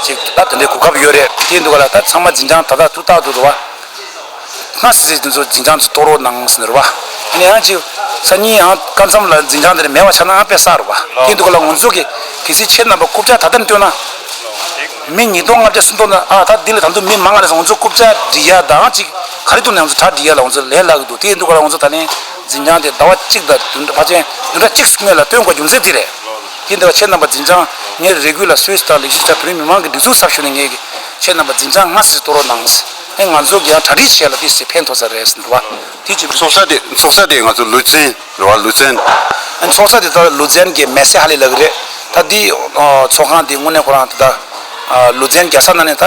ཅིག་ད་དེ་འདྲའི་གོ་སྐབས་ཡོད་རེད། དེ་འདུག་ག་ལ་ད་ཚང་མ་འཛིན་བྱང་ད་ད་ཐུག་ཐག་ཐུག་འདུག་བ། སྔ་སེ་སེ་དེ་ཚོ་འཛིན་བྱང་ཚོ་གཏོར་རོགས་གནང་ཟེར་བ། ཨ་ནི་ཡང་ཅིག་སང་ཉིན་ཡང་སྐབས་མཚམས་ལ་འཛིན་བྱང་དེ་འདྲ་མེད་པ་ཆགས་ན་ཡང་དཔེ་བསགས་རེད་བ། དེ་འདུག་ག་ལ་ང་ཚོ་གི་གལ་སྲིད་ཁྱེད་རྣམ་པ་རྐུབ་བཀྱག་ད་ལྟ་ནས་བཏོན་ན། མི་ཉིས་སྟོང་ལྔ་བརྒྱ་སུམ་སྟོང་ན་ཨ་ད་འདི་ལས་ད་དུང་མི་མང་ང་རེད་ཟེར་ང་ཚོ་རྐུབ་བཀྱག་སྒྲིག་ཡ་དང་ཅིག་ག་རེ་བཏོན་ན་ང་ཚོ་གྲ་སྒྲིག་ཡ་ལ་ང་ཚོ་ལས་སླ་གི་འདུག་དེ་འདུག་ག་ལ་ང་ཚོ་ད་ལན་འཛིན་བྱང་དེ་ཟླ་བ་གཅིག་དང་བདུན་ཕལ་ཆེར་བདུན་ཕྲག་གཅིག་སྔོན་ལ་བཏོན་དགོས་རྒྱུ་མཚན་དེ་རེད། དེ་འདུག་ག་ཁྱེད་རྣམ་པ་འཛིན་བྱང་ངའི་རེ་སྐུལ་ལ་སུད་སི་དང་ལེགས་བཤད་ཅག་བོད་རིགས་མི་མང་གི་སྒྲིག་འཛུགས་ཚབ་ཞུས་ནས་ངས་གི་ཁྱེད་རྣམ་པ་འཛིན་བྱང་སྔ་སེ་སེ་གཏོར་རོགས་གནང་། ཨེ་ང་ཚོ་གི་ཡང་གྲ་སྒྲིག་བྱས་ལ་དེ་སེ་ཕན་ཐོགས་ས་རེད་ཟེར་འདུག་བ། དེ་ཅིག་ཚོགས་ས་དེ་ཚོགས་ས་དེ་ང་ཚོ་ལུ་ཙན་རེད་བ། ལུ་ཙན། ཚོགས་ས་དེ་ད་ལུ་ཛན་གྱི་མེ་སེ་ཧ་ལི་ལབ་ཀྱི་རེད། ད་འདི་ཚོགས་ཁང་འདི་དངོས་གནས་ཁོ་རང་ད་ལུ་ཛན་རྒྱལ་ས་ནང་ནས་ད་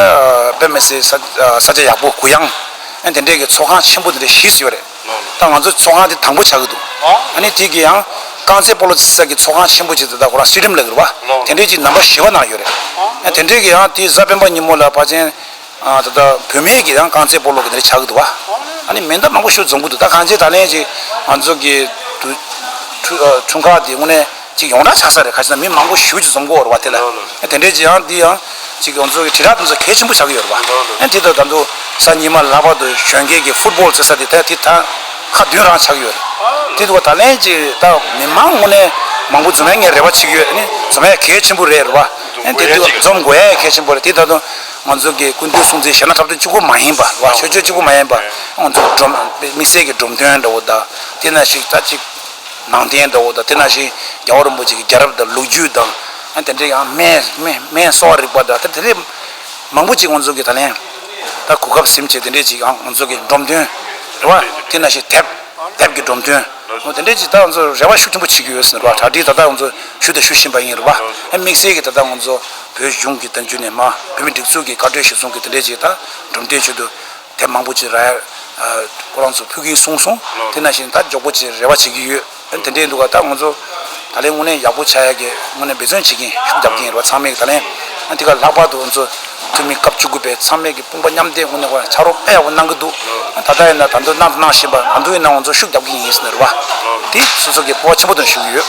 དཔེ་མི་སྲིད་ས་ས་ཆ་ཡག་པོ་གུ་ཡངས་དེ་འདྲའི་གི་ཚོགས་ཁང་ཆེན་པོ་དེ་འདྲ་བཞི་ཡོད་རེད། ད་ང་ཚོ་ཚོགས་ཁང་དེ་དང་པོ་ཆགས་ཀྱི་འདུག་ཨ་ནི་དེ་གི་ཡང་རྐང་རྩེད་སྤོ་ལོ་རྩེ་ས་གི་ཚོགས་ཁང་ཆེན་པོ་ཅིག་དེ་ད་ཁོ་རང་སི་ཊེ་ཌི་ཡམ་ལབ་ཀྱི་རེད་བ། དེ་འདྲའི་ཅིག་ནམ་བར་བཞི་པ་ནང་ཡོད་རེད། དེ་འདྲའི་གི་ཡང་དེ་གཟའ་སྤེན་པ་ཉིན་མོ་ལ་ཕལ་ཆེར། ཨ་ད་ལྟ་བུད་མེད་ཀྱི་ཡང་རྐང་རྩེད་སྤོ་ལོ་གི་འདིར་ཆགས་ཀྱི་འདུག་བ། ཨ་ནི་མེ་མདའ་མང་པོ་ཞིག་འཛོམས་ཀྱི་འདུག་ད་གང་ཅི་ད་ལན་ཅིག་ང་ཚོ་གི་དུ་ཁྲུ་ཨ་ཁྲུང་ཁག་དེ་དངོས་གནས་ཅིག་ཡོངས་གྲགས་ཆགས་ས་རེད། ཁ་ཤས་ན་མི་མང་པོ་ཞེ་པོ་ཅིག་འཛོམས་ཀྱི་ཡོད་རེད་བ། དེ་ལ་ཨ་དེ་འདྲས་ཅིག་ཡང་འདི་ཡང་ཅིག་ང་ཚོ་གི་དྲིལ་བསྒྲགས་དེ་ཚོ་གལ་ཆེན་པོ་ཆགས་ཀྱི་ཡོད་རེད་བ། ཨ་དེ་ད་ད་དུང་གཟའ་ཉི་མ་ལྷག་པར་དུ་གཞོན་སྐྱེས་ཀྱི་ཕུཊ་བོལ་རྩེ་ས་དེ་ད་དེ་ད་ཁ་བདུན་རང་ཆགས་ཀྱི་ཡོད་རེད། དེ་འདུག་བ་ད་ལན་ཅིག་ད་མི་མང་དངོས་གནས་མང་པོ་འཛོམས་ཡ་ངས་རེ་བ་བྱེད་ཀྱི་ཡོད། ཨ་ནི་འཛོམས་ཡ་གལ་ཆེན་པོ་རེད་རེད་བ། ཨ་དེ་འདུག་འཛོམས་དགོས་ཡ་གལ་ཆེན་པོ་རེད། དེ་ད་དུང་། ང་ཚོ་གི་སྐུ་མདུན་གསུང་ཚིག་གཞས་སྣ་འཁྲབ་སྟོན་གཅིག་པུ་མ་ཡིན་པ་རེད་བ། ཆོས་སྤྱོད་གཅིག་པུ་མ་ཡིན་པ། ང་ཚོ་སྒྲོམ་དམིགས་བསལ་གྱི་སྒྲོམ་སྟོན་འདྲ་བོ་དང་དེ་ནང་བཞིན་ད་ཅིག་ནང་རྟེན་འདྲ་བོ་དང་དེ་ནང་བཞིན་རྒྱལ་བ་རིན་པོ་ཆེ་གི་རྒྱལ་རབས་དང་ལོ་རྒྱུས་དང་ཨ་དེ་འདྲའི་ཡང་སྨན་སྨན་སྨན་གསོ་བ་རིག་པ་དང་དེ་དེ་འདྲའི་མང་པོ་ཅིག་ང་ཚོ་གི་ད་ལན་ད་གོ་སྐབས་ཟིན་བྱས་དེ་འདྲའི་ཅིག་ཡང་ང་ཚོ་གི་སྒྲོམ་སྟོན་རེད་བ། དེ་ནང་བཞིན་དེབ་དེབ་ཀྱི་སྒྲོམ་སྟོན་དེ་འདྲའི་ཅིག་ད་ང་ཚོ་རེ་བ་ཤུགས་ཆེན་པོ་བྱེད་ཀྱི་ཡོད་ཟེར་ནས་རེད་བ། གྲ་སྒྲིག་ད་ལྟ་ང་ཚོ་ཞུ་དང་ཞུ་བཞིན་པ་ཡིན་རེད་བ། ཨ་དམིགས་བསལ་གྱི་ད་ལྟ་ང་ཚོ་བོད་གཞུང་གི་དོན་བརྒྱུད་ནས་མ་བོད་མི་སྒྲིག་འཛུགས་ཀྱི་བཀའ་འཁྲོལ་གཞིར་བཟུང་གི་དེ་འདྲས་ཅིག་ད་སྒྲོམ་སྟོན་ཆེད་དུ་དེབ་མང་པོ་ཅིག་རག་ཡ་ཁོ་རང་ཚོ་ཕུལ་གྱིན་གསུངས་སོང་། དེ་ནང་བཞིན་ད་མགྱོགས་པོ་ཅིག་རེ་བ་བྱེད་ཀྱི་ཡོད། དེ་འདྲས་འདུག་ག་ད་ང་ཚོ་ད་ལན་དངོས་གནས་ཡག་པོ་ཆགས་ཡ་གི་དངོས་གནས་འབད་བརྩོན་བྱེད་ཀྱིན་ཤུགས་རྒྱབ་ཀྱིན་ཡིན་རེད་བ། ཚང་མས་ད་ལན་ཨ་དེ་ག་ལྷག་པར་དུ་ང་ཚོ་འཐུས་མི་སྐབས་བཅུ་དགུ་པའི་ཚང་མས་ཀྱི་དཔུང་པ་མཉམ་འདེགས་དངོས་གནས་ཁོ་རང་ཕྱག་རོགས་དཔེ་ཡག་པོ་གནང་གི་འདུག་ད་ལྟ་ཡིན་ན་ད་དུང་གནང་དང་གནང་བཞིན་པ། ང་ཚོ་ཡིན་ན་ང་ཚོ་ཤུགས་རྒྱབ་ཀྱིན་ཡིན་ཟེར་ནས་རེད་བ། དེ་སོ་སོ་གི་སྤོབས་པ་ཆེན་པོ་དང་ཞུ་གི་ཡོད།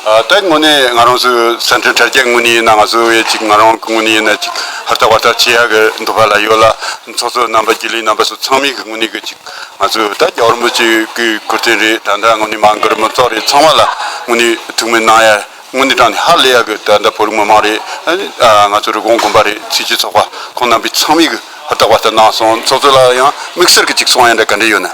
ཨ་ད་དངོས་གནས་ང་རང་ཚོའི་གསར་འཕྲིན་དྲ་རྒྱ་དངོས་གནས་ཡིན་ན་ང་ཚོ་བས་ཅིག་ང་རང་གི་དངོས་གནས་ཡིན་ན་ཅིག་ཧུར་ཐག་ཧུར་ཐག་བྱེད་ཡག་གི་འདོད་པ་ལ་ཡོད་ལ། ཚོགས་གཙོ་རྣམ་པ་རྒྱུན་ལས་རྣམ་པ་སོགས་ཚང་མས་གི་དངོས་གནས་གི་ཅིག་ང་ཚོ་ད་རྒྱལ་བ་རིན་པོ་ཆེ་གི་གུར་རྟེན་རེད། ད་ལྟ་དངོས་གནས་མ་གི་རི་མོ་ཚོགས་རེད། ཚང་མ་ལ་དངོས་གནས་ཐུགས་སྨོན་གནང་ཡ་དངོས་གནས་དྲང་གནས་ཧ་ལས་ཡ་གི་ད་ལྟ་བོད་རིགས་མི་མང་རེད། ཨ་ནི་ང་ཚོ་རི་ཀོན་དགོན་པ་རེད། ཚེས་བཅུའི་ཚོགས་པ་ཁོང་རྣམ་པས་ཚང་མས་གི་ཧུར་ཐག་ཧུར་ཐག་གནང་སོང་། ཚོགས་གཙོ་ལ་ཡང་དམིགས་བསལ་གི་ཅིག་གསུང་ཡ་འདྲ་ག་འདྲ་ཡོད་ན།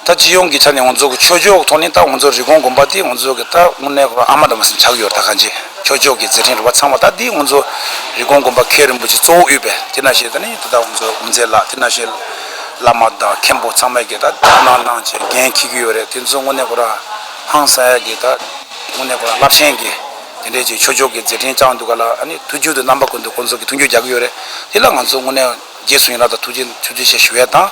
ད་སྤྱི་ཡོངས་ཀྱི་ཆ་ནས་ང་ཚོ་གི་ཆོས་ཕྱོགས་ཐོག་ནས་ད་ང་ཚོ་རི་ཀོན་དགོན་པ་འདི་ང་ཚོ་གི་ད་དངོས་གནས་ཁོ་རང་ཨ་མ་འདྲ་མ་ཟིན་ཆགས་ཡོད། ད་གང་ཅི་ཆོས་ཕྱོགས་ཀྱི་མཛད་འཕྲིན་རུ་བ་ཚང་མ་ད་འདི་ང་ཚོ་རི་ཀོན་དགོན་པ་མཁན་རིན་པོ་ཆེ་གཙོ་བོ་དབུས་པའི་དེ་ནང་བཞིན་ད་ནི་ད་ད་ང་ཚོ་དབུ་མཛད་ལགས་དེ་ནང་བཞིན་བླ་མ་དང་མཁན་པོ་ཚང་མས་ཀྱི་ད་གནང་གནང་བྱས་འགན་འཁྱེར་གྱི་ཡོད་རེད། དེ་ཚོ་དངོས་གནས་ཁོ་རང་ཧང་སང་ཡ་གི་ད་དངོས་གནས་ཁོ་རང་རླབས་ཆེན་གྱི་དེ་འདྲའི་ཅིག་ཆོས་ཕྱོགས་ཀྱི་མཛད་འཕྲིན་བསྐྱངས་འདུག་ག་ལ། ཨ་ནི་དུས་རྒྱུན་དུ་རྣམ་པ་ཀུན་ཏུ་ཁོང་ཚོ་གི་མཐུན་འགྱུར་རྒྱག་གི་ཡོད་རེད། དེ་ལ་ང་ཚོ་དངོས་གནས་རྗེས་སུ་ཡི་རང་དང་ཐུགས་རྗེ་ཐུགས་རྗེ་ཆེ་ཞུ་ཡས་དང་།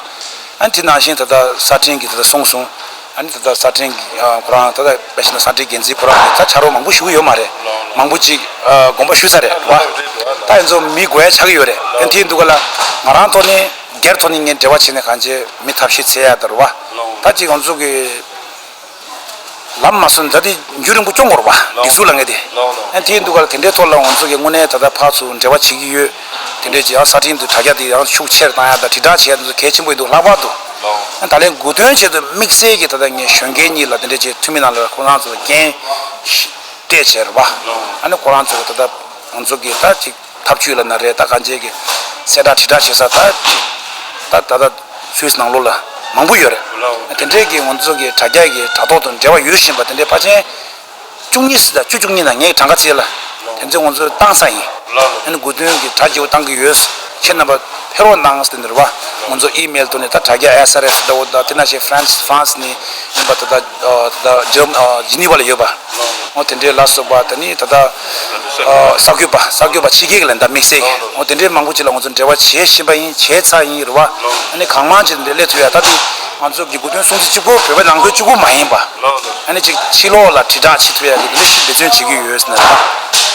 ཨ་ནི་དེ་ནང་བཞིན་ད་ལྟ་གསར་འཕྲིན་གྱི་ད་ལྟ་གསུངས་སོང་། ཨ་ནི་ད་ལྟ་གསར་འཕྲིན་གྱི་ཨ་ཁོ་རང་ད་ལྟ་དཔེ་བཞག་ན་གསར་འཕྲིན་འགན་འཛིན་ཁོ་རང་གིས་ད་ཕྱག་རོགས་མང་པོ་ཞུ་གི་ཡོད་མ་རེད། མང་པོ་ཅིག་ཨ་དགོངས་པ་ཞུས་ཚར་རེད་བ། ད་ཡིན་ཚོ་མི་དགོས་ཡ་ཆགས་ཀྱི་ཡོད་རེད། ཨ་ནི་དེ་ཡིན་དུས་ག་ལ་ང་རང་ཐོག་ནས་སྒེར་ཐོག་ནས་ངས་འབྲེལ་བ་བྱས་ནས་གང་བྱས་མི་ཐབས་ཤེས་བྱེད་ཡ་ད་རུ་བ། ད་ཅིག་ང་ཚོ་གི་ལམ་མ་སོན་ད་དེ་རྒྱུན་རིང་པོ་སྐྱོང་དགོས་རེད་པ། སྒྲིག་འཛུགས་ལ་ངེས་ཏེ། ཨ་དེའི་འདུག་ག་ལ་དེ་འདྲའི་ཐོག་ལ་ང་ཚོ་གི་དངོས་གནས་ད་ལྟ་ཕར་ཚུར་འབྲེལ་བ་བྱེད་ཀྱི་ཡོད། དེ་འདྲའི་ཅིག་ཡང་གསར་འཕྲིན་དུ་དྲ་རྒྱ་དེ་ཡང་ཤུགས་ཆེར་བཏང་ཡ་དང་དྲིལ་བསྒྲགས་བྱེད་ཡ་དེ་ཚོ་གལ་ཆེན་པོ་ཡིན་འདུག་ལྷག་པར་དུ། ཨ་ད་ལན་དགུ་སྟོན་ཆེད་དུ་དམིགས་བསལ་གྱི་ད་ལྟ་ངས་གཞོན་སྐྱེས་གཉིས་ལ་དེ་འདྲའི་ཅིག་འཐུས་མི་ནང་ལ་ཁོ་རང་ཚོ་ལ་འགན་སྤྲད་བྱས་རེད་པ། ཨ་ནི་ཁོ་རང་ཚོ་ད་ལྟ་ང་ཚོ་གི་ད་ཅིག་ཐབས་ཇུས་ལབ་ན་རེད། ད་གང་ཅིའི་གི་གསལ་བསྒྲགས་དྲིལ་བསྒྲགས་བྱེད་ས་ད་ཅིག་ད་ད་ད་སུད་སི་ནང་ལོགས་ལ་མང་པོ་ཡོད་རེད། དེ་འདྲའི་གི་ང་ཚོ་གི་དྲ་རྒྱ་གི་དྲ་ཐོག་ཏུ་འབྲེལ་བ་ཡོད་བཞིན་པ་དེ་འདྲའི་ཕལ་ཆེར་བཅུ་གཉིས་ཟེར་ད་བཅུ་བཅུ་གཉིས་ན་ངས་གྲངས་ཀ་བརྩིས་ལ་དེ་ཚོ་ང་ཚོས་བཏང་ས་ཡིན། ཨ་ནི་དགུ་སྟོན་གི་དྲ་རྒྱ་བོ་བཏང་གི་ཡོད། ཁྱེད་རྣམ་པ་ཕེབས་རོགས་གནང་ཟེར་ནས་རེད་པ། ང་ཚོ་ཨི་མེལ་ཐོག་ནས་ད་དྲ་རྒྱ་ཨེས་ཨར་ཨེས་ལྟ་བུ་དང་དེ་ནང་བཞིན་ཧྥ་རན་སི་ཧྥ་རན་སི་ནས་ཡིན་པ་ད་ད་ད་ཇར་ཇི་ནི་ཝ་ལ་ཡོད་པ། འོ་དེ་འདྲའི་ལ་སོགས་པ་ད་ནི་ད་ལྟ་ཨ་གསར་འགོད་པ་གསར་འགོད་པ་ཕྱི་རྒྱལ་གྱི་ལ་ད་དམིགས་བསལ་གྱི་འོ་དེ་འདྲའི་མང་པོ་ཅིག་ལ་ང་ཚོ་འབྲེལ་བ་བྱེད་བཞིན་པ་ཡིན། བྱས་ཚར་ཡིན་རེད་པ། ཨ་ནི་གང་མང་ཅིག་འདྲ་སླེབས་ཐུབ་ཡ་ད་དུང་ང་ཚོ་གི་དགུ་སྟོན་སྲུང་བརྩི་གཅིག་པོ་བོད་པའི་ནང་ཁུལ་གཅིག་པོ་མ་ཡིན་པ། ཨ་ནི་ཅིག་ཕྱི་ལོགས་ལ་དྲིལ་བསྒྲགས་བྱེད་ཐུབ་ཡ་གི་འདི་འདྲ་ཞིག་འབད་བརྩོན་བྱེད་ཀྱི་ཡོད་ཟེར་ནས་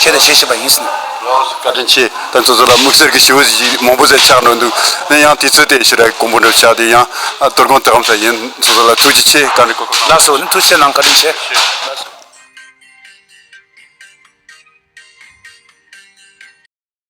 ད་བྱས་ཏེ་བྱེད་བཞིན་པ་ཡིན་ཟེར་ནས། བཀའ་དྲིན་ཆེ། ད་ཚོ་ཚོ་ལ་དམིགས་བསལ་གྱི་ཞུ་བ་ཞིག་མང་པོ་ཟེར་ཆགས་འགྲོ་འདུག་ཨ་ནི་ཡང་དུས་ཚོད་དེ་ཞེ་དྲག་དགོངས་པ་འགྲོ་བྱ་དེ་ཡང་དོ་དགོང་དེ་གམ་ས་ཡིན། ཚོ་ཚོ་ལ་ཐུགས་རྗེ་ཆེ། བཀའ་དྲིན་ཆེ། ལགས་སོ། ཨ་ནི་ཐུགས་རྗེ་ཆེ་གནང་། བཀའ་དྲིན་ཆེ།